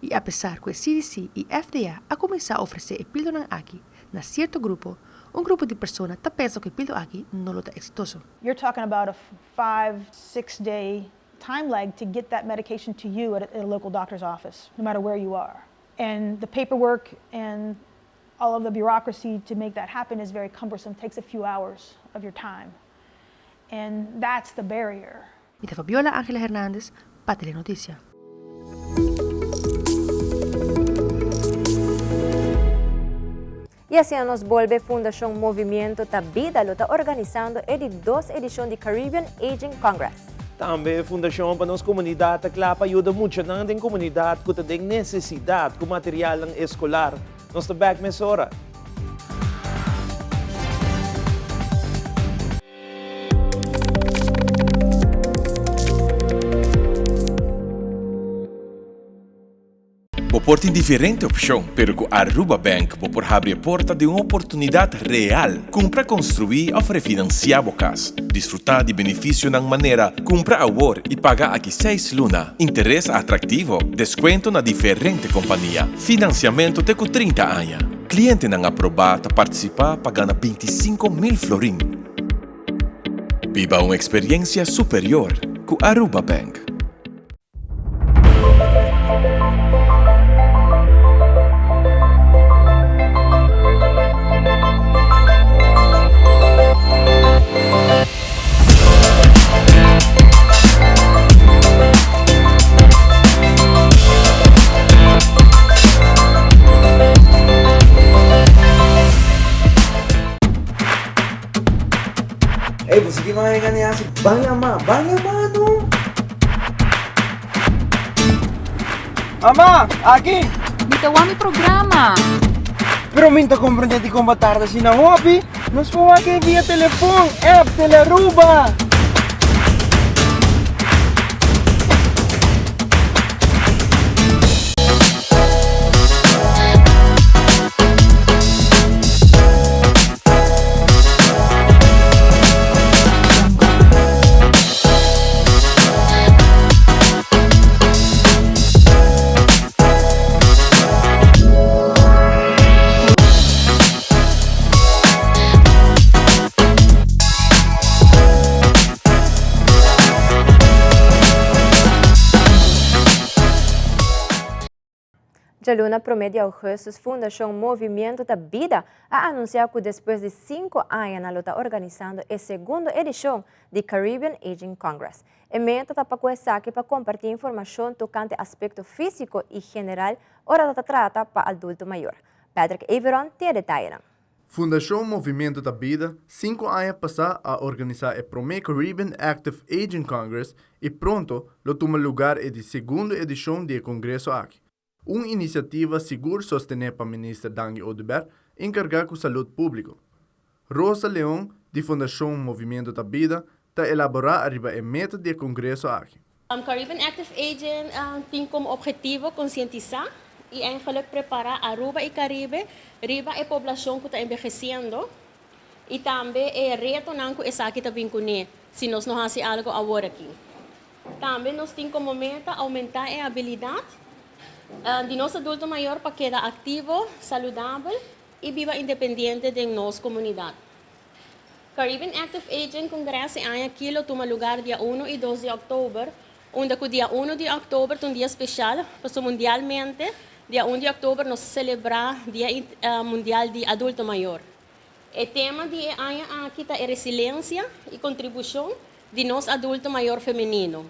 Speaker 6: I apesar ku e CDC i FDA a kuminsá ofresé e pildonan aki na sierto grupo, un grupo di persona ta pensa ku e pildo aki no lo ta eksitoso.
Speaker 19: You're talking about a five, six day time lag to get that medication to you at a local doctor's office, no matter where you are. And the paperwork and all of the bureaucracy to make that happen is very cumbersome, takes a few hours of your time. And that's the barrier.
Speaker 6: Mi ta Fabiola Angela Hernandez pa Telenoticia.
Speaker 3: Y asina nos bolbe Fundacion Movimiento Ta Bida lo ta organisando e di dos edicion di Caribbean Aging Congress.
Speaker 2: Tambe Fundacion pa nos Comunidad ta cla pa yuda muchanan den comunidad cu ta den necesidad cu materialnan escolar. Nos ta bek mesora.
Speaker 20: Bo por tin diferente opcion, pero cu Aruba Bank bo por habri e porta di un oportunidad real. Cumpra, construi of refinancia bo cas. Disfruta di beneficionan manera cumpra awor y paga aki seis luna, interes atractivo, descuento na diferente compania, financiamento te cu 30 aña. Clientenan aproba ta participa pa gana 25,000 florin. Biba un experiencia superior cu Aruba Bank.
Speaker 21: Ey, bo sigui manga gane hasi. Ban yama, ban yama no. Mama, aki!
Speaker 22: Mi ta wak mi programa.
Speaker 21: Pero mi ta comprende di con bo tarda asina hopi. Nos por wak e via telefon, app, Telearuba.
Speaker 3: Djaluna promé di ougùstùs Fundashon Movimiento ta Bida a anunsiá ku despues di sinku aña nan lo ta organisando e segundo edishon di Caribbean Aging Congress. E meta ta pa ku esaki pa kompartí informashon tokante aspekto físiko i general ora ta trata pa adulto mayor. Patrick Everon tin e detayenan.
Speaker 5: Fundashon Movimiento ta Bida sinku aña pasá a organisá e promé Caribbean Active Aging Congress i pronto lo tuma lugar e di segundo edishon di e kongreso aki. Un inisiativa sigur sostené pa Minister Dangui Oduber enkargá ku salud públiko. Rosa Leon di Fundashon Movimiento ta Bida ta elaborá ariba e meta di e kongreso aki.
Speaker 23: Caribbean Active Aging tin como objetivo concientisa y eigenlijk prepara Aruba y Caribe riba e poblacion cu ta envejeciendo y tambe e retonan cu esaki ta bin cune si nos no haci algo awor aki. Tambe nos tin como meta aumenta e habilidad di nos adulto mayor pa keda activo, saludabel y biba independiente den nos comunidad. Caribbean Active Aging Congress e aña aki lo tuma lugar dia uno y dos di october, unda cu dia uno di october ta un dia special pasobra mundialmente Dia 1 di òktober nos ta selebrá Dia Mundial di Adulto Mayor. E tema di e aña aki ta e resilensia i kontribushon di nos adulto mayor femenino.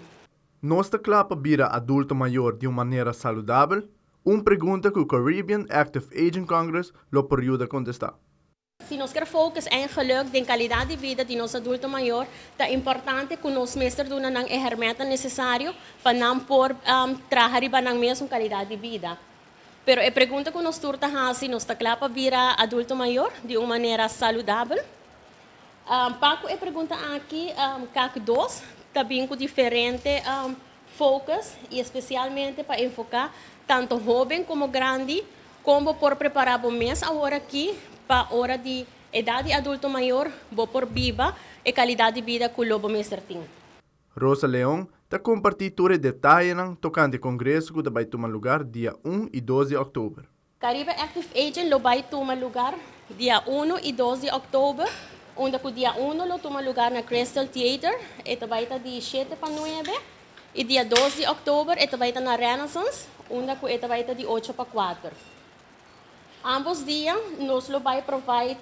Speaker 5: Nos ta kla pa bira adulto mayor di un manera saludabel? Un pregunta ku Caribbean Active Aging Congress lo por yuda kontestá.
Speaker 23: Si nos kier focus eigenlijk den calidad di bida di nos adulto mayor, ta importante cu nos mester duna nan e hermeta necesario pa nan por traha riba nan mesun calidad di bida. Pero e pregunta cu nos tur ta haci, nos ta cla pa bira adulto mayor di un manera saludabel? Pa cu e pregunta aki, CAC dos ta bin cu diferente focus y especialmente pa enfoca tanto hoben como grandi con bo por prepara bo mes awor aki pa ora di edad di adulto mayor bo por biba e calidad di bida cu lo bo mester tin.
Speaker 5: Rosa Leon ta comparti tur e detayenan tocante e congreso cu ta bay tuma lugar dia un y dos di october.
Speaker 23: Caribe Active Aging lo bai tuma lugar dia uno y dos di october, unda cu dia uno lo tuma lugar na Crystal Theater, e ta bai ta di shete pa nuebe, y dia dos di october e ta bai ta na Renaissance, unda cu e ta bai ta di ocho pa cuater. Ambos dia nos lo bai provide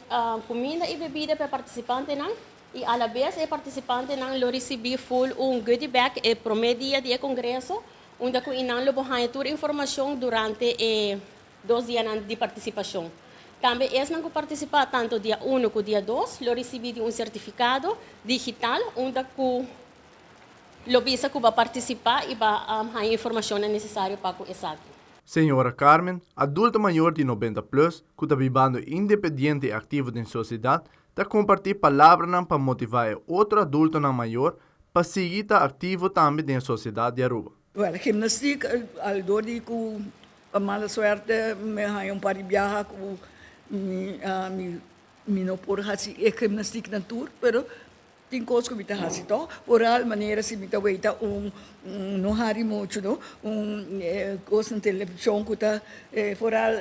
Speaker 23: cuminda y bebida pa e participantenan, y alabes e participantenan lo ricibi full un goodie bag e prome dia di e congreso, Unda ku inan lo bo haña tur informashon durante e dos dianan di partisipashon. Tambe esnan ku partisipá tantu dia unu ku dia dos lo risibí di un sertifikado digital unda ku lo bisa ku bo a partisipá i bo a haña informashonnan nesesario pa ku esaki.
Speaker 5: Señora Carmen, adulto mayor di nobenta plus ku ta bibando independiente i aktivo den sosiedat, ta kompartí palabranan pa motivá e otro adultonan mayor Pa sigui ta aktivo tambe den e sosiedat di Aruba.
Speaker 4: Wel, gimnastiek al dor di ku pa mala suerte mi haña un par di biaha ku mi mi mi no por hasi e gimnastieknan tur, pero tin kos ku mi ta hasi tòg. Foral manera si mi ta weita un no hari muchu no, un kos na televishon ku ta foral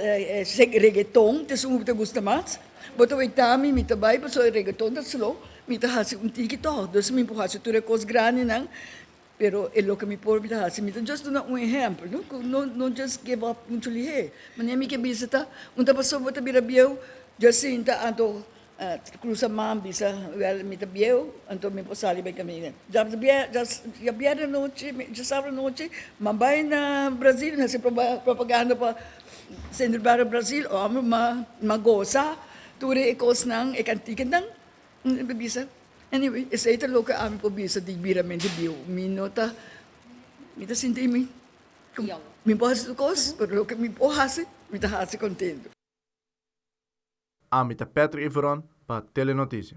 Speaker 4: reggaeton ta esun ku mi ta gusta mas. Bo ta weita mi, mi ta bai pasobra e reggaeton ta slow. Mi ta hasi un tiki tòg, dus mi por hasi tur e kos grandinan, pero e loke mi por mi ta hasi. Mi ta just duna un ehèmpel, no, ku no no just give up muchu lihé. Manera mi ke bisa ta, un ta pasobra bo ta bira bieu, just sinta anto krusa man bisa, wèl mi ta bieu, anto mi por sali bai kaminda. Djabièrnè anochi, djasabra anochi, m'a bai na Brazil, mi hasi propaganda pa Centro Barrio Brazil, ò m'a gosa tur e kosnan, e kantikanan. Mi ta bisa, Anyway, esei ta loke ami por bisa di biramente bieu. Mi no ta, mi ta sinti mi ku mi por hasi tur kos, pero loke mi por hasi, mi ta hasi kontentu.
Speaker 5: Ami ta Patrick Iveron pa Telenoticia.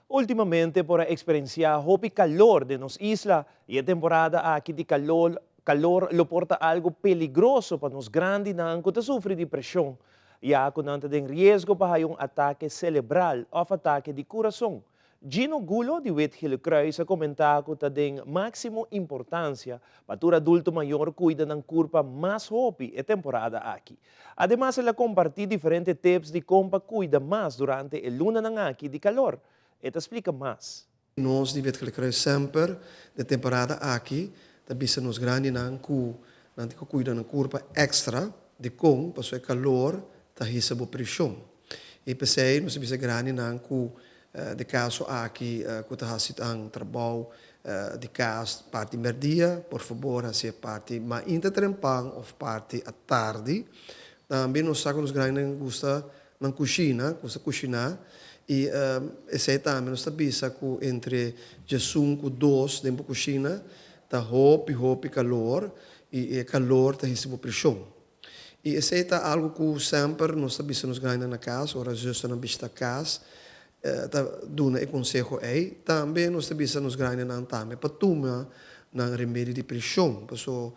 Speaker 2: Ultimamente por a eksperensiá hopi kalor den nos isla i e temporada aki di kalor kalor lo por ta algu peligroso pa nos grandinan ku ta sufri di preshon. Ya ku nan ta den riesgo pa haya un atake selebral òf atake di kurason. Gino Gulo di Wit Gele Kruis a komentá ku ta den máksimo importansia pa tur adulto mayor kuida nan kurpa mas hopi e temporada aki. Ademas el a kompartí diferente tips di kon pa kuida mas durante e lunanan aki di kalor. E ta splika mas.
Speaker 7: Nos di Wit Gele Kruis semper den temporada aki ta bisa nos grandinan ku nan tin ku kuida nan kurpa èkstra dikon pasobra e kalor ta hisa bo preshon. I p'esei nos ta bisa e grandinan ku den kaso aki ku ta hasi nan trabou di kas parti mèrdia por fabor hasi e parti mainta trempan òf parti atardi. Tambe nos sa ku nos grandinan gusta Nan kushina, ku sa kushiná, i esei tambe nos ta bisa ku entre djesun ku dos den bo kushina ta hopi hopi kalor i e kalor ta hisi bo preshon. I esei ta algu ku semper nos ta bisa nos grandinan na kas ora zusternan bishita kas ta duna e konseho ei. Tambe nos ta bisa nos grandinan tambe pa tuma nan remedi di preshon paso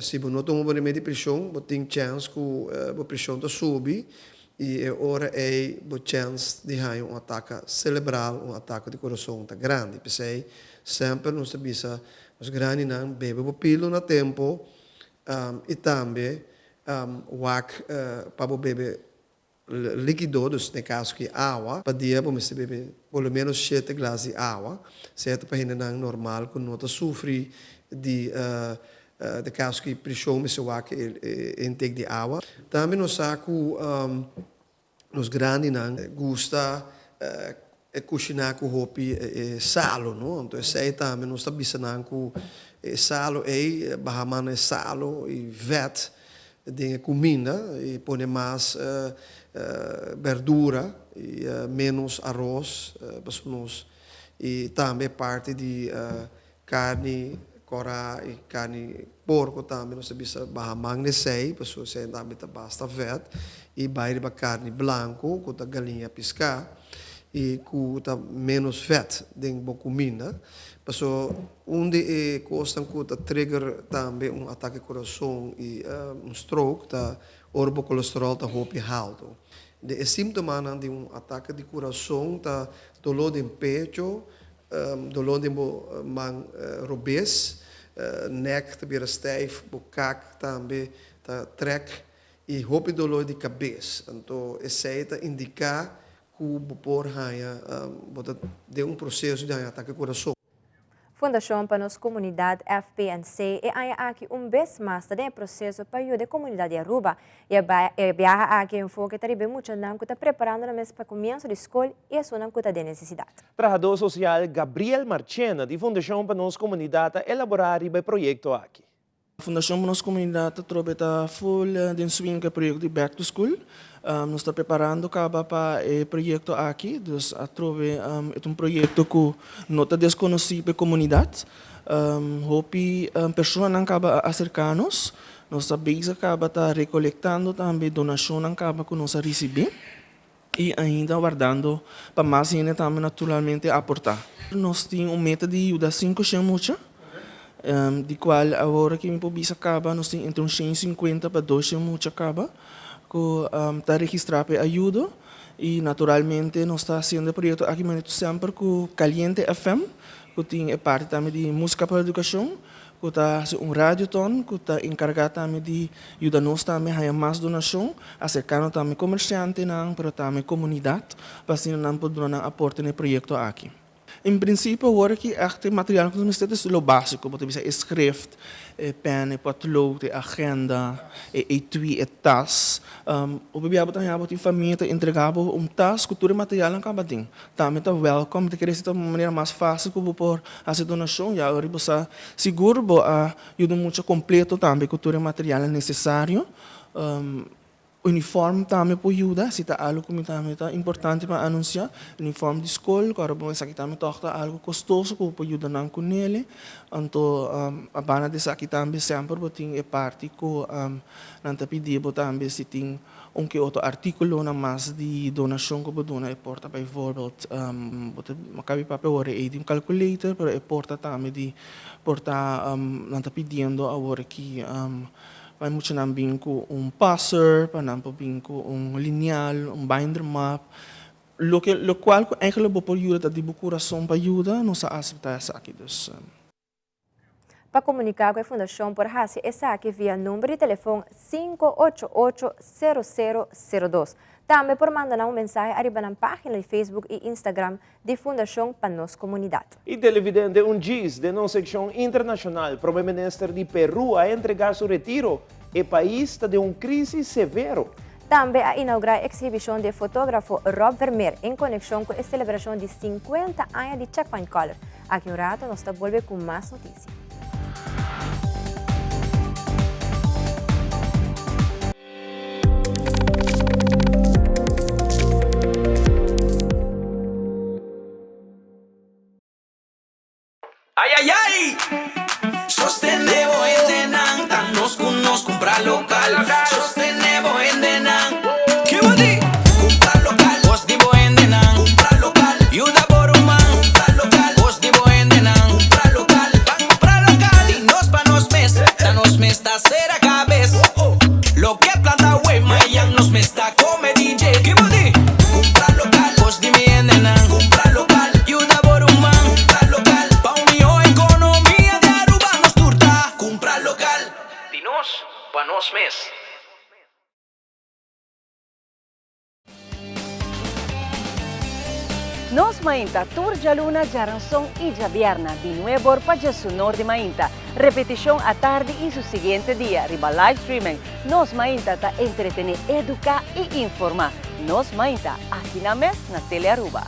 Speaker 7: Si bo no tuma bo remedi di preshon, bo tin chèns ku bo preshon ta subi i e ora ei bo chèns di haña un ataka selebral, un ataka di kurason ta grandi. P'esei semper nos ta bisa nos grandinan bebe bo pilu na tempu i tambe wak pa bo bebe Likido, dus den kaso ki awa, pa dia bo mester bebe por lo menos shete glas di awa. Sea ta pa hendenan normal ku no ta sufri di Den kaso ku preshon mester wak e intake di awa. Tambe nos sa ku nos grandinan gusta e kushiná ku hopi salo, no? Anto esei tambe nos ta bisa nan ku e salo ei, baha man na e salo i vèt den e kuminda i pone mas bèrdura i ménos aros pasobra nos i tambe parti di Karni kòrá i karni porko tambe nos ta bisa baha man na esei pasobra esei tambe ta basta vèt i bai riba karni blanku ku ta galiña piská i ku ta ménos vèt den bo kuminda pasobra un di e kosnan ku ta trigger tambe un atake kurason i un stroke ta ora bo kolesteròl ta hopi haltu. Den e símtomanan di un atake di kurason ta doló den pecho, Doló den bo man robes, nek ta bira stijf, bo kak tambe ta trek i hopi doló di kabes. Anto esei ta indiká ku bo por haña bo ta den un proseso di haña atake kurason.
Speaker 3: Fundashon pa Nos Komunidat, FPNC, e aña aki un bes mas ta den e proseso pa yuda e komunidat di Aruba. E biaha aki e enfoke ta riba e muchanan ku ta preparando nan mes pa komienso di skol i esunnan ku ta den nesesidat.
Speaker 2: Trahadó sosial Gabriel Marchena di Fundashon pa Nos Komunidat a elaborá riba e proyekto aki.
Speaker 1: Fundashon pa Nos Komunidat ta trobe ta full den swing ku e proyekto di Back to School. Nos ta preparando kaba pa e proyekto aki, dus a trobe e ta un proyekto ku no ta deskonosí pa e komunidat. Hopi personanan kaba a aserká nos. Nos ta bezig kaba ta rekolektando tambe donashonnan kaba ku nos a risibí i ainda wardando pa mas hende tambe naturalmente aportá. Nos tin un meta di yuda 500 mucha, di kual awor aki mi por bisa kaba nos tin entre un 150 pa 200 mucha kaba ku ta registrá pa e ayudo i naturalmente nos ta hasiendo e proyekto aki manera semper ku Caliente FM ku tin e parti tambe di Músika pa Edukashon. Ku ta hasi un radioton ku ta enkargá tambe di yuda nos tambe haña mas donashon, aserkando tambe komersiantenan pero tambe komunidat pa asina nan por duna nan aporte na e proyekto aki. En prinsipio awor aki ègt e material ku nos mester ta lo básiko, bo ta bisa e skreft, e pèn, e potlood, e agenda, e etui, e tas. Hopi bia bo ta haña bo tin famia ta entregá bo un tas ku tur e materialnan kaba den. Tambe ta welcome, ta kere si ta un manera mas fácil ku bo por hasi donashon, ya ora bo sa sigur bo a yuda mucha kompleto tambe ku tur e materialnan nesesario. Uniform tambe por yuda, si ta algu ku mi tambe ta importante pa anunsiá, uniform di skol, ku ora bo esaki tambe tòg ta algu kostoso ku bo por yuda nan ku nele. Anto a banda di esaki tambe semper bo tin e parti ku nan ta pidi bo tambe si tin Un ke otro artíkulonan mas di donashon ku bo duna e por ta bijvoorbeeld bo ta kabi papia awor ei di un calculator pero e por ta tambe di por ta nan ta pidiendo awor aki pa e muchanan bin ku un passer pa nan por bin ku un linial un binder map loke lokual ku eigenlijk bo por yuda ta di bo kurason pa yuda nos a aseptá esaki dus.
Speaker 3: Pa komuniká ku e fundashon por hasi esaki via number di telefon 588 0002. Tambe por manda nan un mensahe ariba nan página di Facebook i Instagram di Fundashon pa Nos Komunidat.
Speaker 2: I televidente un djis den nos sekshon internashonal, Prome Minister di Peru a entregá su retiro, e pais ta den un krísis severo.
Speaker 3: Tambe a inaugurá e ekshibishon di e fotógrafo Rob Vermeer en konekshon ku e selebrashon di 50 aña di Checkpoint Color. Aki un rato nos ta bolbe ku mas notisia.
Speaker 8: Ay ay ay! Sostené bo hendenan, ta nos ku nos kumpra lokal. Sostené bo hendenan. Ki bo di? Kumpra lokal. Kos di bo hendenan. Kumpra lokal. Yuda bo ruman. Kumpra lokal. Kos di bo hendenan. Kumpra lokal. Ban kumpra lokal. Di nos pa nos mes. Ta nos mes ta sera kabes. Loke planta awe, mayan nos mes ta kome DJ. Ki bo di? Kumpra lokal. Kos di mi hendenan. Kumpra lokal. Yuda bo ruman. Kumpra lokal. Pa un mihó ekonomia di Aruba nos tur ta kumpra lokal. Di nos pa nos mes.
Speaker 9: Nos Mainta tur djaluna, djaranson i djabièrna di nuebor pa djesunor di mainta. Repetishon atardi i su siguiente dia riba live streaming. Nos Mainta ta entretené, eduká i informá. Nos Mainta, aki nan mes na Telearuba.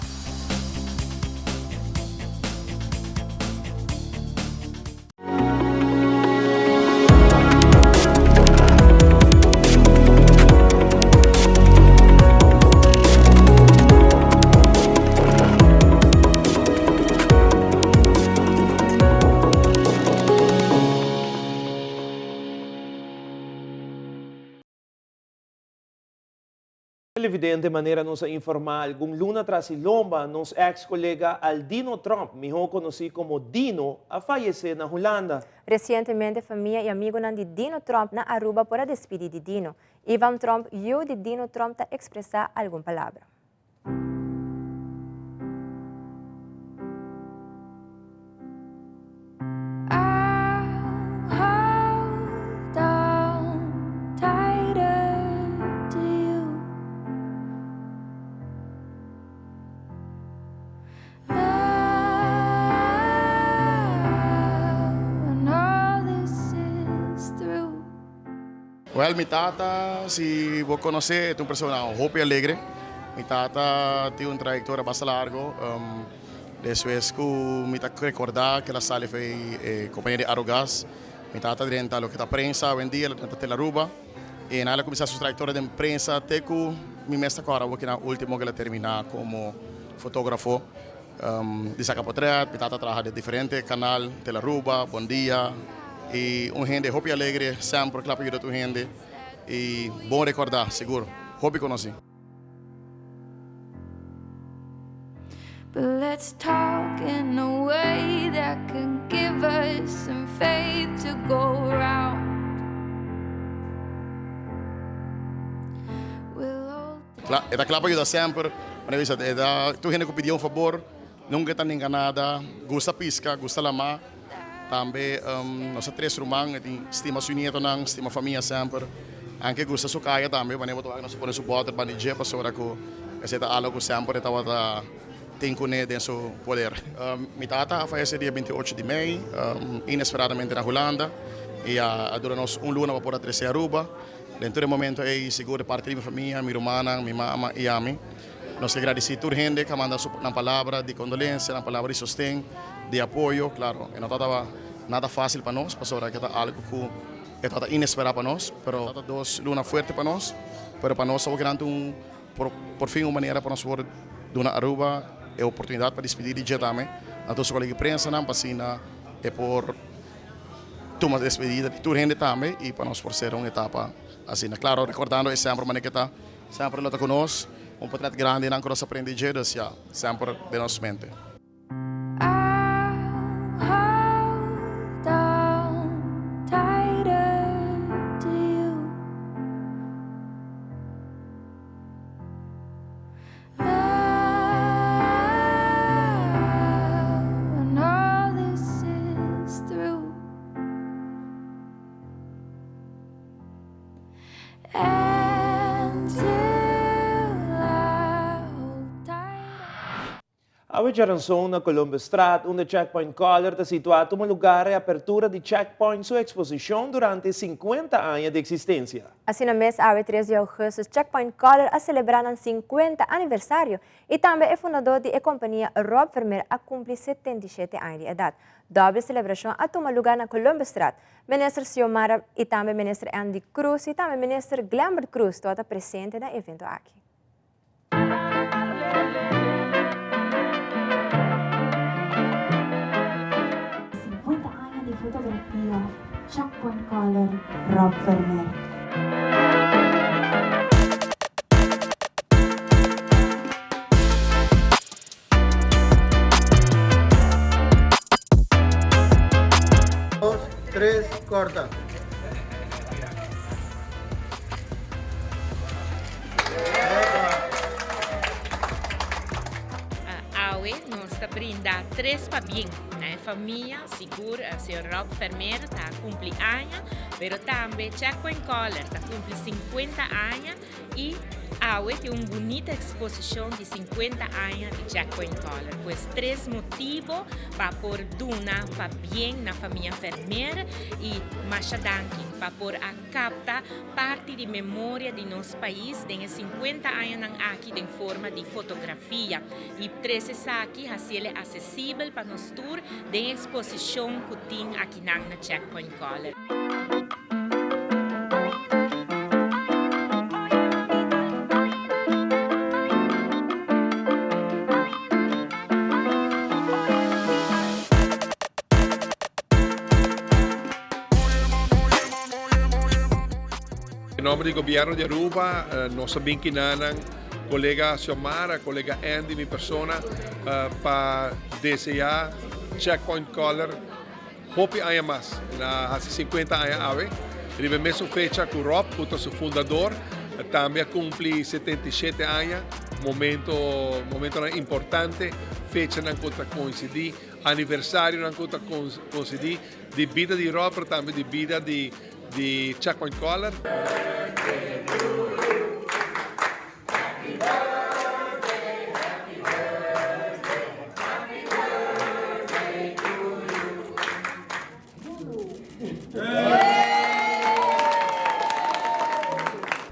Speaker 2: Televidente, manera nos a informá algun luna tras i lomba, nos eks kolega Aldino Tromp, mihó konosí komo Dino, a fayesé na Hulanda.
Speaker 3: Resientemente famia i amigunan di Dino Tromp na Aruba por a despidí di Dino. Ivan Tromp, yu di Dino Tromp ta ekspresá algun palabra.
Speaker 10: Well mi tata si bo conoce e ta un persona hopi alegre. Mi tata tin un trayectoria basta largo. Despues cu mi ta recorda cu el a sali for e compania di Arugas, mi tata drenta loke ta prensa awendia, el a drenta Telaruba y nan el a cuminsa su trayectoria den prensa te cu mi mes ta corda awor kinan ultimo cu el a termina como fotografo di saca potret. Mi tata a traha den diferente canal, Telaruba, Bon Dia y un hende hopi alegre, semper cla pa yuda tur hende y bon recorda sigur, hopi conoci.
Speaker 11: But let's talk in a way that can give us some faith to go round.
Speaker 10: Kla, e ta kla pa yuda semper. Manera bisa, e ta tur hende ku pidié un fabor, nunka e ta nenga nada. Gusta piska, gusta lamá. Tambe nos ta tres ruman, e tin stima su nietonan, stima famia semper. Anke gusta su kaya tambe, wanneer bo ta wak nos ta pone su bòter banda di dje pasobra ku esei ta algo ku semper e tabata tin kuné den su poder. Mi tata a fayesé dia 28 di mei, inesperadamente na Hulanda, i a dura nos un luna pa por a tres'é Aruba. Den tur e momento ei, sigur di parti di mi famia, mi rumannan, mi mama i ami, Nos ke gradisí tur hende ku a manda su nan palabra di kondolensia, nan palabra di sosten, di apoyo. Klaro, e no tabata nada fásil pa nos, pasobra ke ta algu ku e tabata inesperá pa nos, pero tabata dos luna fuerte pa nos, pero pa nos tabata durante un por por fin un manera pa nos por duna Aruba e oportunidat pa dispidí di dje tambe na tur su kolega di prensanan pa asina e por tuma despedida di tur hende tambe i pa nos por sera un etapa asina. Klaro, rekordando e semper manera ke ta. Semper lo ta ku nos, un potret grandi nan ku nos a prende dje, dus ya, semper den nos mente.
Speaker 2: Awe djaranson na Columbusstraat, unda Checkpoint Color ta situá, tuma lugar e apertura di Checkpoint su eksposishon durante 50 aña di eksistensia.
Speaker 3: Asina mes awe 3 di augustus Checkpoint Color a selebrá nan 50 aniversario i tambe e fundadó di e kompania Rob Vermeer a kumpli 77 aña di edat. Dòbel selebrashon a tuma lugá na Columbusstraat. Minister Xiomara y tambe Minister Andy Croes y tambe Minister Glenbert Croes tabata presente na e evento aki.
Speaker 24: 50 aña di fotografia Checkpoint Color Rob Vermeer.
Speaker 25: Dos, tres, corta.
Speaker 26: Awe nos ta brinda tres pabien na e famia, sigur señor Rob Vermeer ta cumpli aña, pero tambe Checkpoint Color ta cumpli 50 aña y. Awe tin un bunita eksposishon di 50 aña di Checkpoint Color. Pues tres motibo pa por duna pabien na famia Vermeer i masha danki pa por a kapta parti di memoria di nos pais den e 50 añanan aki den forma di fotografia i trese esaki hasiel asesibel pa nos tur den eksposishon ku tin akinan na Checkpoint Color.
Speaker 12: En nomber di Gobierno di Aruba, nos a bin kinanan colega Xiomara, colega Andy, mi persona, pa desea Checkpoint Color hopi aña mas. El a haci 50 aña awe. Riba e mesun fecha cu Rob, cu ta su fundador, tambe a cumpli 77 aña. Momento, momentonan importante, fechanan cu ta coincidi, aniversarionan cu ta coincidi di bida di Rob, pero tambe di bida di di Checkpoint Color.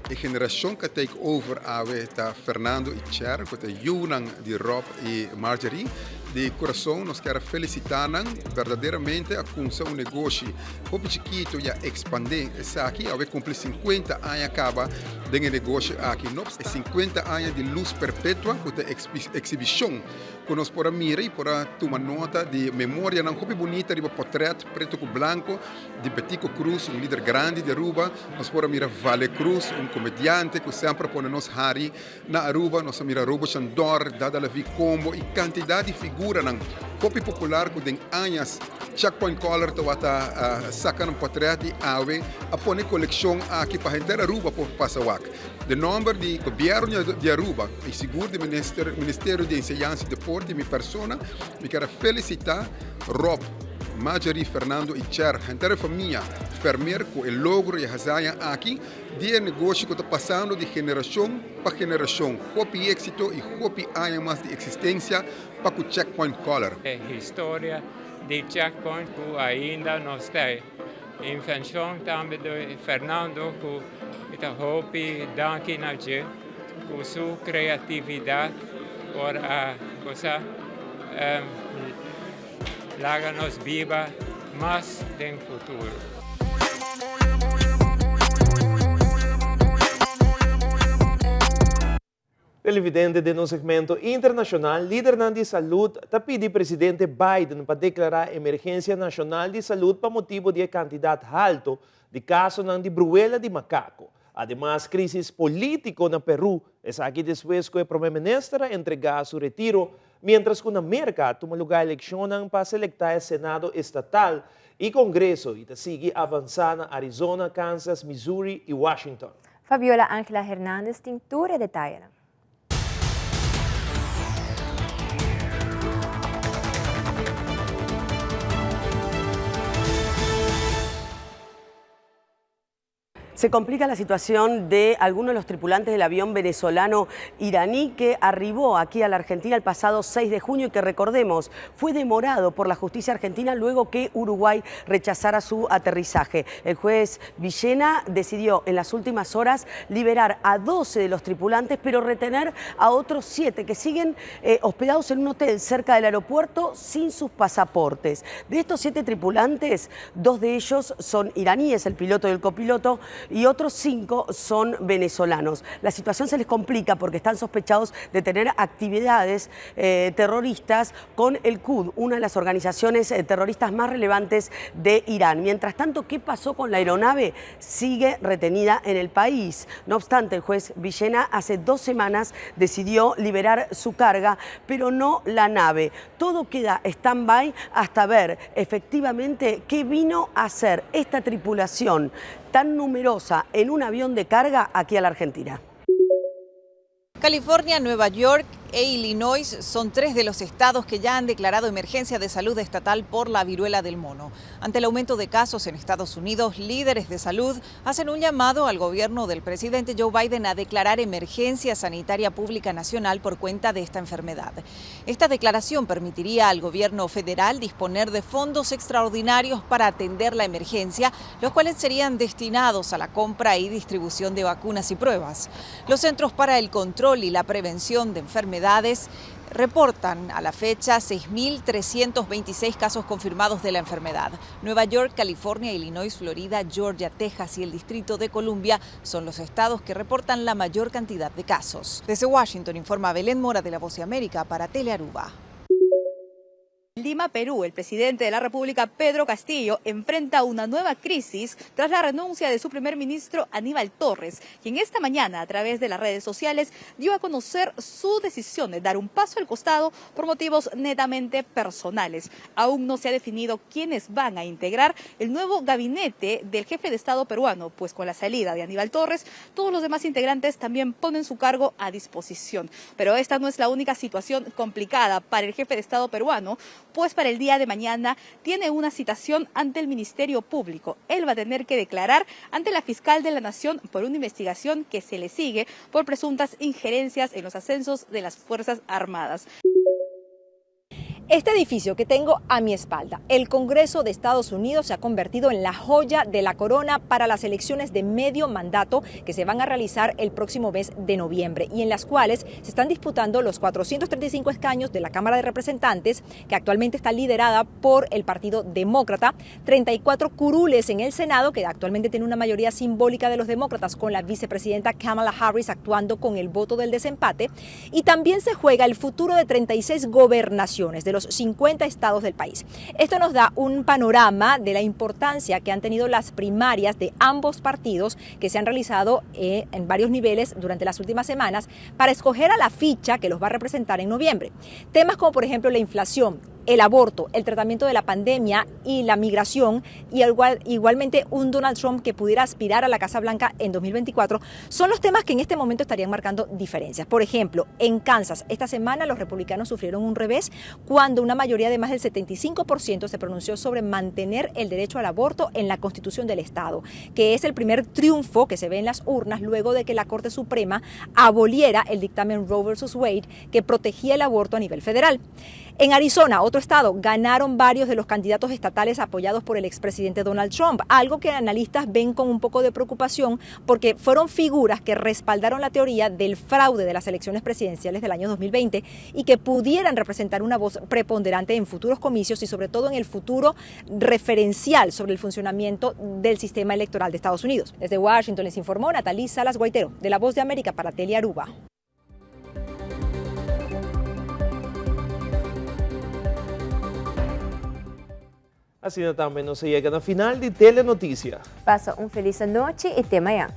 Speaker 13: E generashon ku a take over awe ta Fernando i Cher, ku ta yunan di Rob i Marjorie. Di kurason nos kier a felisitá nan, berdaderamente a kumsa un negoshi Hopi chikitu ya ekspandé esaki, awe kumpli 50 aña kaba den e negoshi aki. No e 50 aña di Luz Perpetua ku ta eksibishon ku nos por a mira i por a tuma nota di memorianan hopi bunita riba potrèt pretu ku blanku di Betico Croes, un lider grandi di Aruba. Nos por a mira Vale Croes, un komediante ku semper a pone nos hari Na Aruba nos a mira Robo Chandor, Dada Lavi Combo y cantidad di figuranan hopi popular cu den añas Checkpoint Color tawata saca nan potret y awe a pone coleccion aki pa henter Aruba por pasa wak. Den nomber di Gobierno di Aruba y sigur di Minister Ministerio di Enseñansa y Deporte y mi persona mi kier a felicita Rob, Marjorie, Fernando y Cher, henter e famia Vermeer cu e logro y e hazaña aki. Di e negoshi ku ta pasando di generashon pa generashon, hopi éksito i hopi aña mas di eksistensia pa ku Checkpoint Color.
Speaker 14: E historia di Checkpoint ku ainda nos ta e invenshon tambe di Fernando ku mi ta hopi danki na dje ku su kreatividat por a gosa Laga nos biba mas den futuro.
Speaker 2: Televidente den nos segmento internacional, lidernan di salud ta pidi presidente Biden pa declara emergencia nacional di salud pa motibo di e cantidad halto di casonan di bruela di macaco. Ademas crisis politico na Peru, esaki despues cu e prome minister a entrega su retiro Mientras ku na Merka a tuma lugá elekshonnan pa selektá e Senado estatal i Kongreso i ta sigui avansá na Arizona, Kansas, Missouri i Washington.
Speaker 3: Fabiola Angela Hernandez tin tur e detayenan.
Speaker 15: Se complica la situación de algunos de los tripulantes del avión venezolano iraní que arribó aquí a la Argentina el pasado 6 de junio y que recordemos fue demorado por la justicia argentina luego que Uruguay rechazara su aterrizaje. El juez Villena decidió en las últimas horas liberar a 12 de los tripulantes pero retener a otros 7 que siguen eh, hospedados en un hotel cerca del aeropuerto sin sus pasaportes. De estos 7 tripulantes, dos de ellos son iraníes, el piloto y el copiloto, y otros 5 son venezolanos. La situación se les complica porque están sospechados de tener actividades eh, terroristas con el CUD, una de las organizaciones eh, terroristas más relevantes de Irán. Mientras tanto, ¿qué pasó con la aeronave? Sigue retenida en el país. No obstante, el juez Villena hace dos semanas decidió liberar su carga, pero no la nave. Todo queda stand-by hasta ver efectivamente qué vino a hacer esta tripulación tan numerosa en un avión de carga aquí a la Argentina.
Speaker 16: California, Nueva York
Speaker 6: e Illinois son tres de los estados que ya han declarado emergencia de salud estatal por la viruela del mono. Ante el aumento de casos en Estados Unidos, líderes de salud hacen un llamado al gobierno del presidente Joe Biden a declarar emergencia sanitaria pública nacional por cuenta de esta enfermedad. Esta declaración permitiría al gobierno federal disponer de fondos extraordinarios para atender la emergencia, los cuales serían destinados a la compra y distribución de vacunas y pruebas. Los Centros para el Control y la Prevención de Enfermedades reportan a la fecha 6.326 casos confirmados de la enfermedad. Nueva York, California, Illinois, Florida, Georgia, Texas y el Distrito de Columbia son los estados que reportan la mayor cantidad de casos. Desde Washington informa Belén Mora de La Voz de América para Telearuba.
Speaker 16: Lima, Perú, el presidente de la República, Pedro Castillo, enfrenta una nueva crisis tras la renuncia de su primer ministro, Aníbal Torres, quien esta mañana, a través de las redes sociales, dio a conocer su decisión de dar un paso al costado por motivos netamente personales. Aún no se ha definido quiénes van a integrar el nuevo gabinete del jefe de Estado peruano, pues con la salida de Aníbal Torres, todos los demás integrantes también ponen su cargo a disposición. Pero esta no es la única situación complicada para el jefe de Estado peruano, pues para el día de mañana tiene una citación ante el Ministerio Público. Él va a tener que declarar ante la fiscal de la Nación por una investigación que se le sigue por presuntas injerencias en los ascensos de las Fuerzas Armadas.
Speaker 17: Este edificio que tengo a mi espalda, el Congreso de Estados Unidos, se ha convertido en la joya de la corona para las elecciones de medio mandato que se van a realizar el próximo mes de noviembre y en las cuales se están disputando los 435 escaños de la Cámara de Representantes, que actualmente está liderada por el Partido Demócrata, 34 curules en el Senado, que actualmente tiene una mayoría simbólica de los demócratas, con la vicepresidenta Kamala Harris actuando con el voto del desempate, y también se juega el futuro de 36 gobernaciones de los 50 estados del país. Esto nos da un panorama de la importancia que han tenido las primarias de ambos partidos que se han realizado eh, en varios niveles durante las últimas semanas para escoger a la ficha que los va a representar en noviembre. Temas como por ejemplo la inflación, el aborto, el tratamiento de la pandemia y la migración, y igual, igualmente un Donald Trump que pudiera aspirar a la Casa Blanca en 2024, son los temas que en este momento estarían marcando diferencias. Por ejemplo, en Kansas, esta semana los republicanos sufrieron un revés cuando una mayoría de más del 75% se pronunció sobre mantener el derecho al aborto en la Constitución del Estado, que es el primer triunfo que se ve en las urnas luego de que la Corte Suprema aboliera el dictamen Roe versus Wade que protegía el aborto a nivel federal. En Arizona, otro estado, ganaron varios de los candidatos estatales apoyados por el expresidente Donald Trump, algo que analistas ven con un poco de preocupación porque fueron figuras que respaldaron la teoría del fraude de las elecciones presidenciales del año 2020 y que pudieran representar una voz preponderante en futuros comicios y sobre todo en el futuro referencial sobre el funcionamiento del sistema electoral de Estados Unidos. Desde Washington les informó Natalie Salas Guaitero, de La Voz de América para Tele Aruba.
Speaker 2: Asina tambe nos a yega na final di Telenoticia.
Speaker 3: Pasa un feliz anochi y te mañana.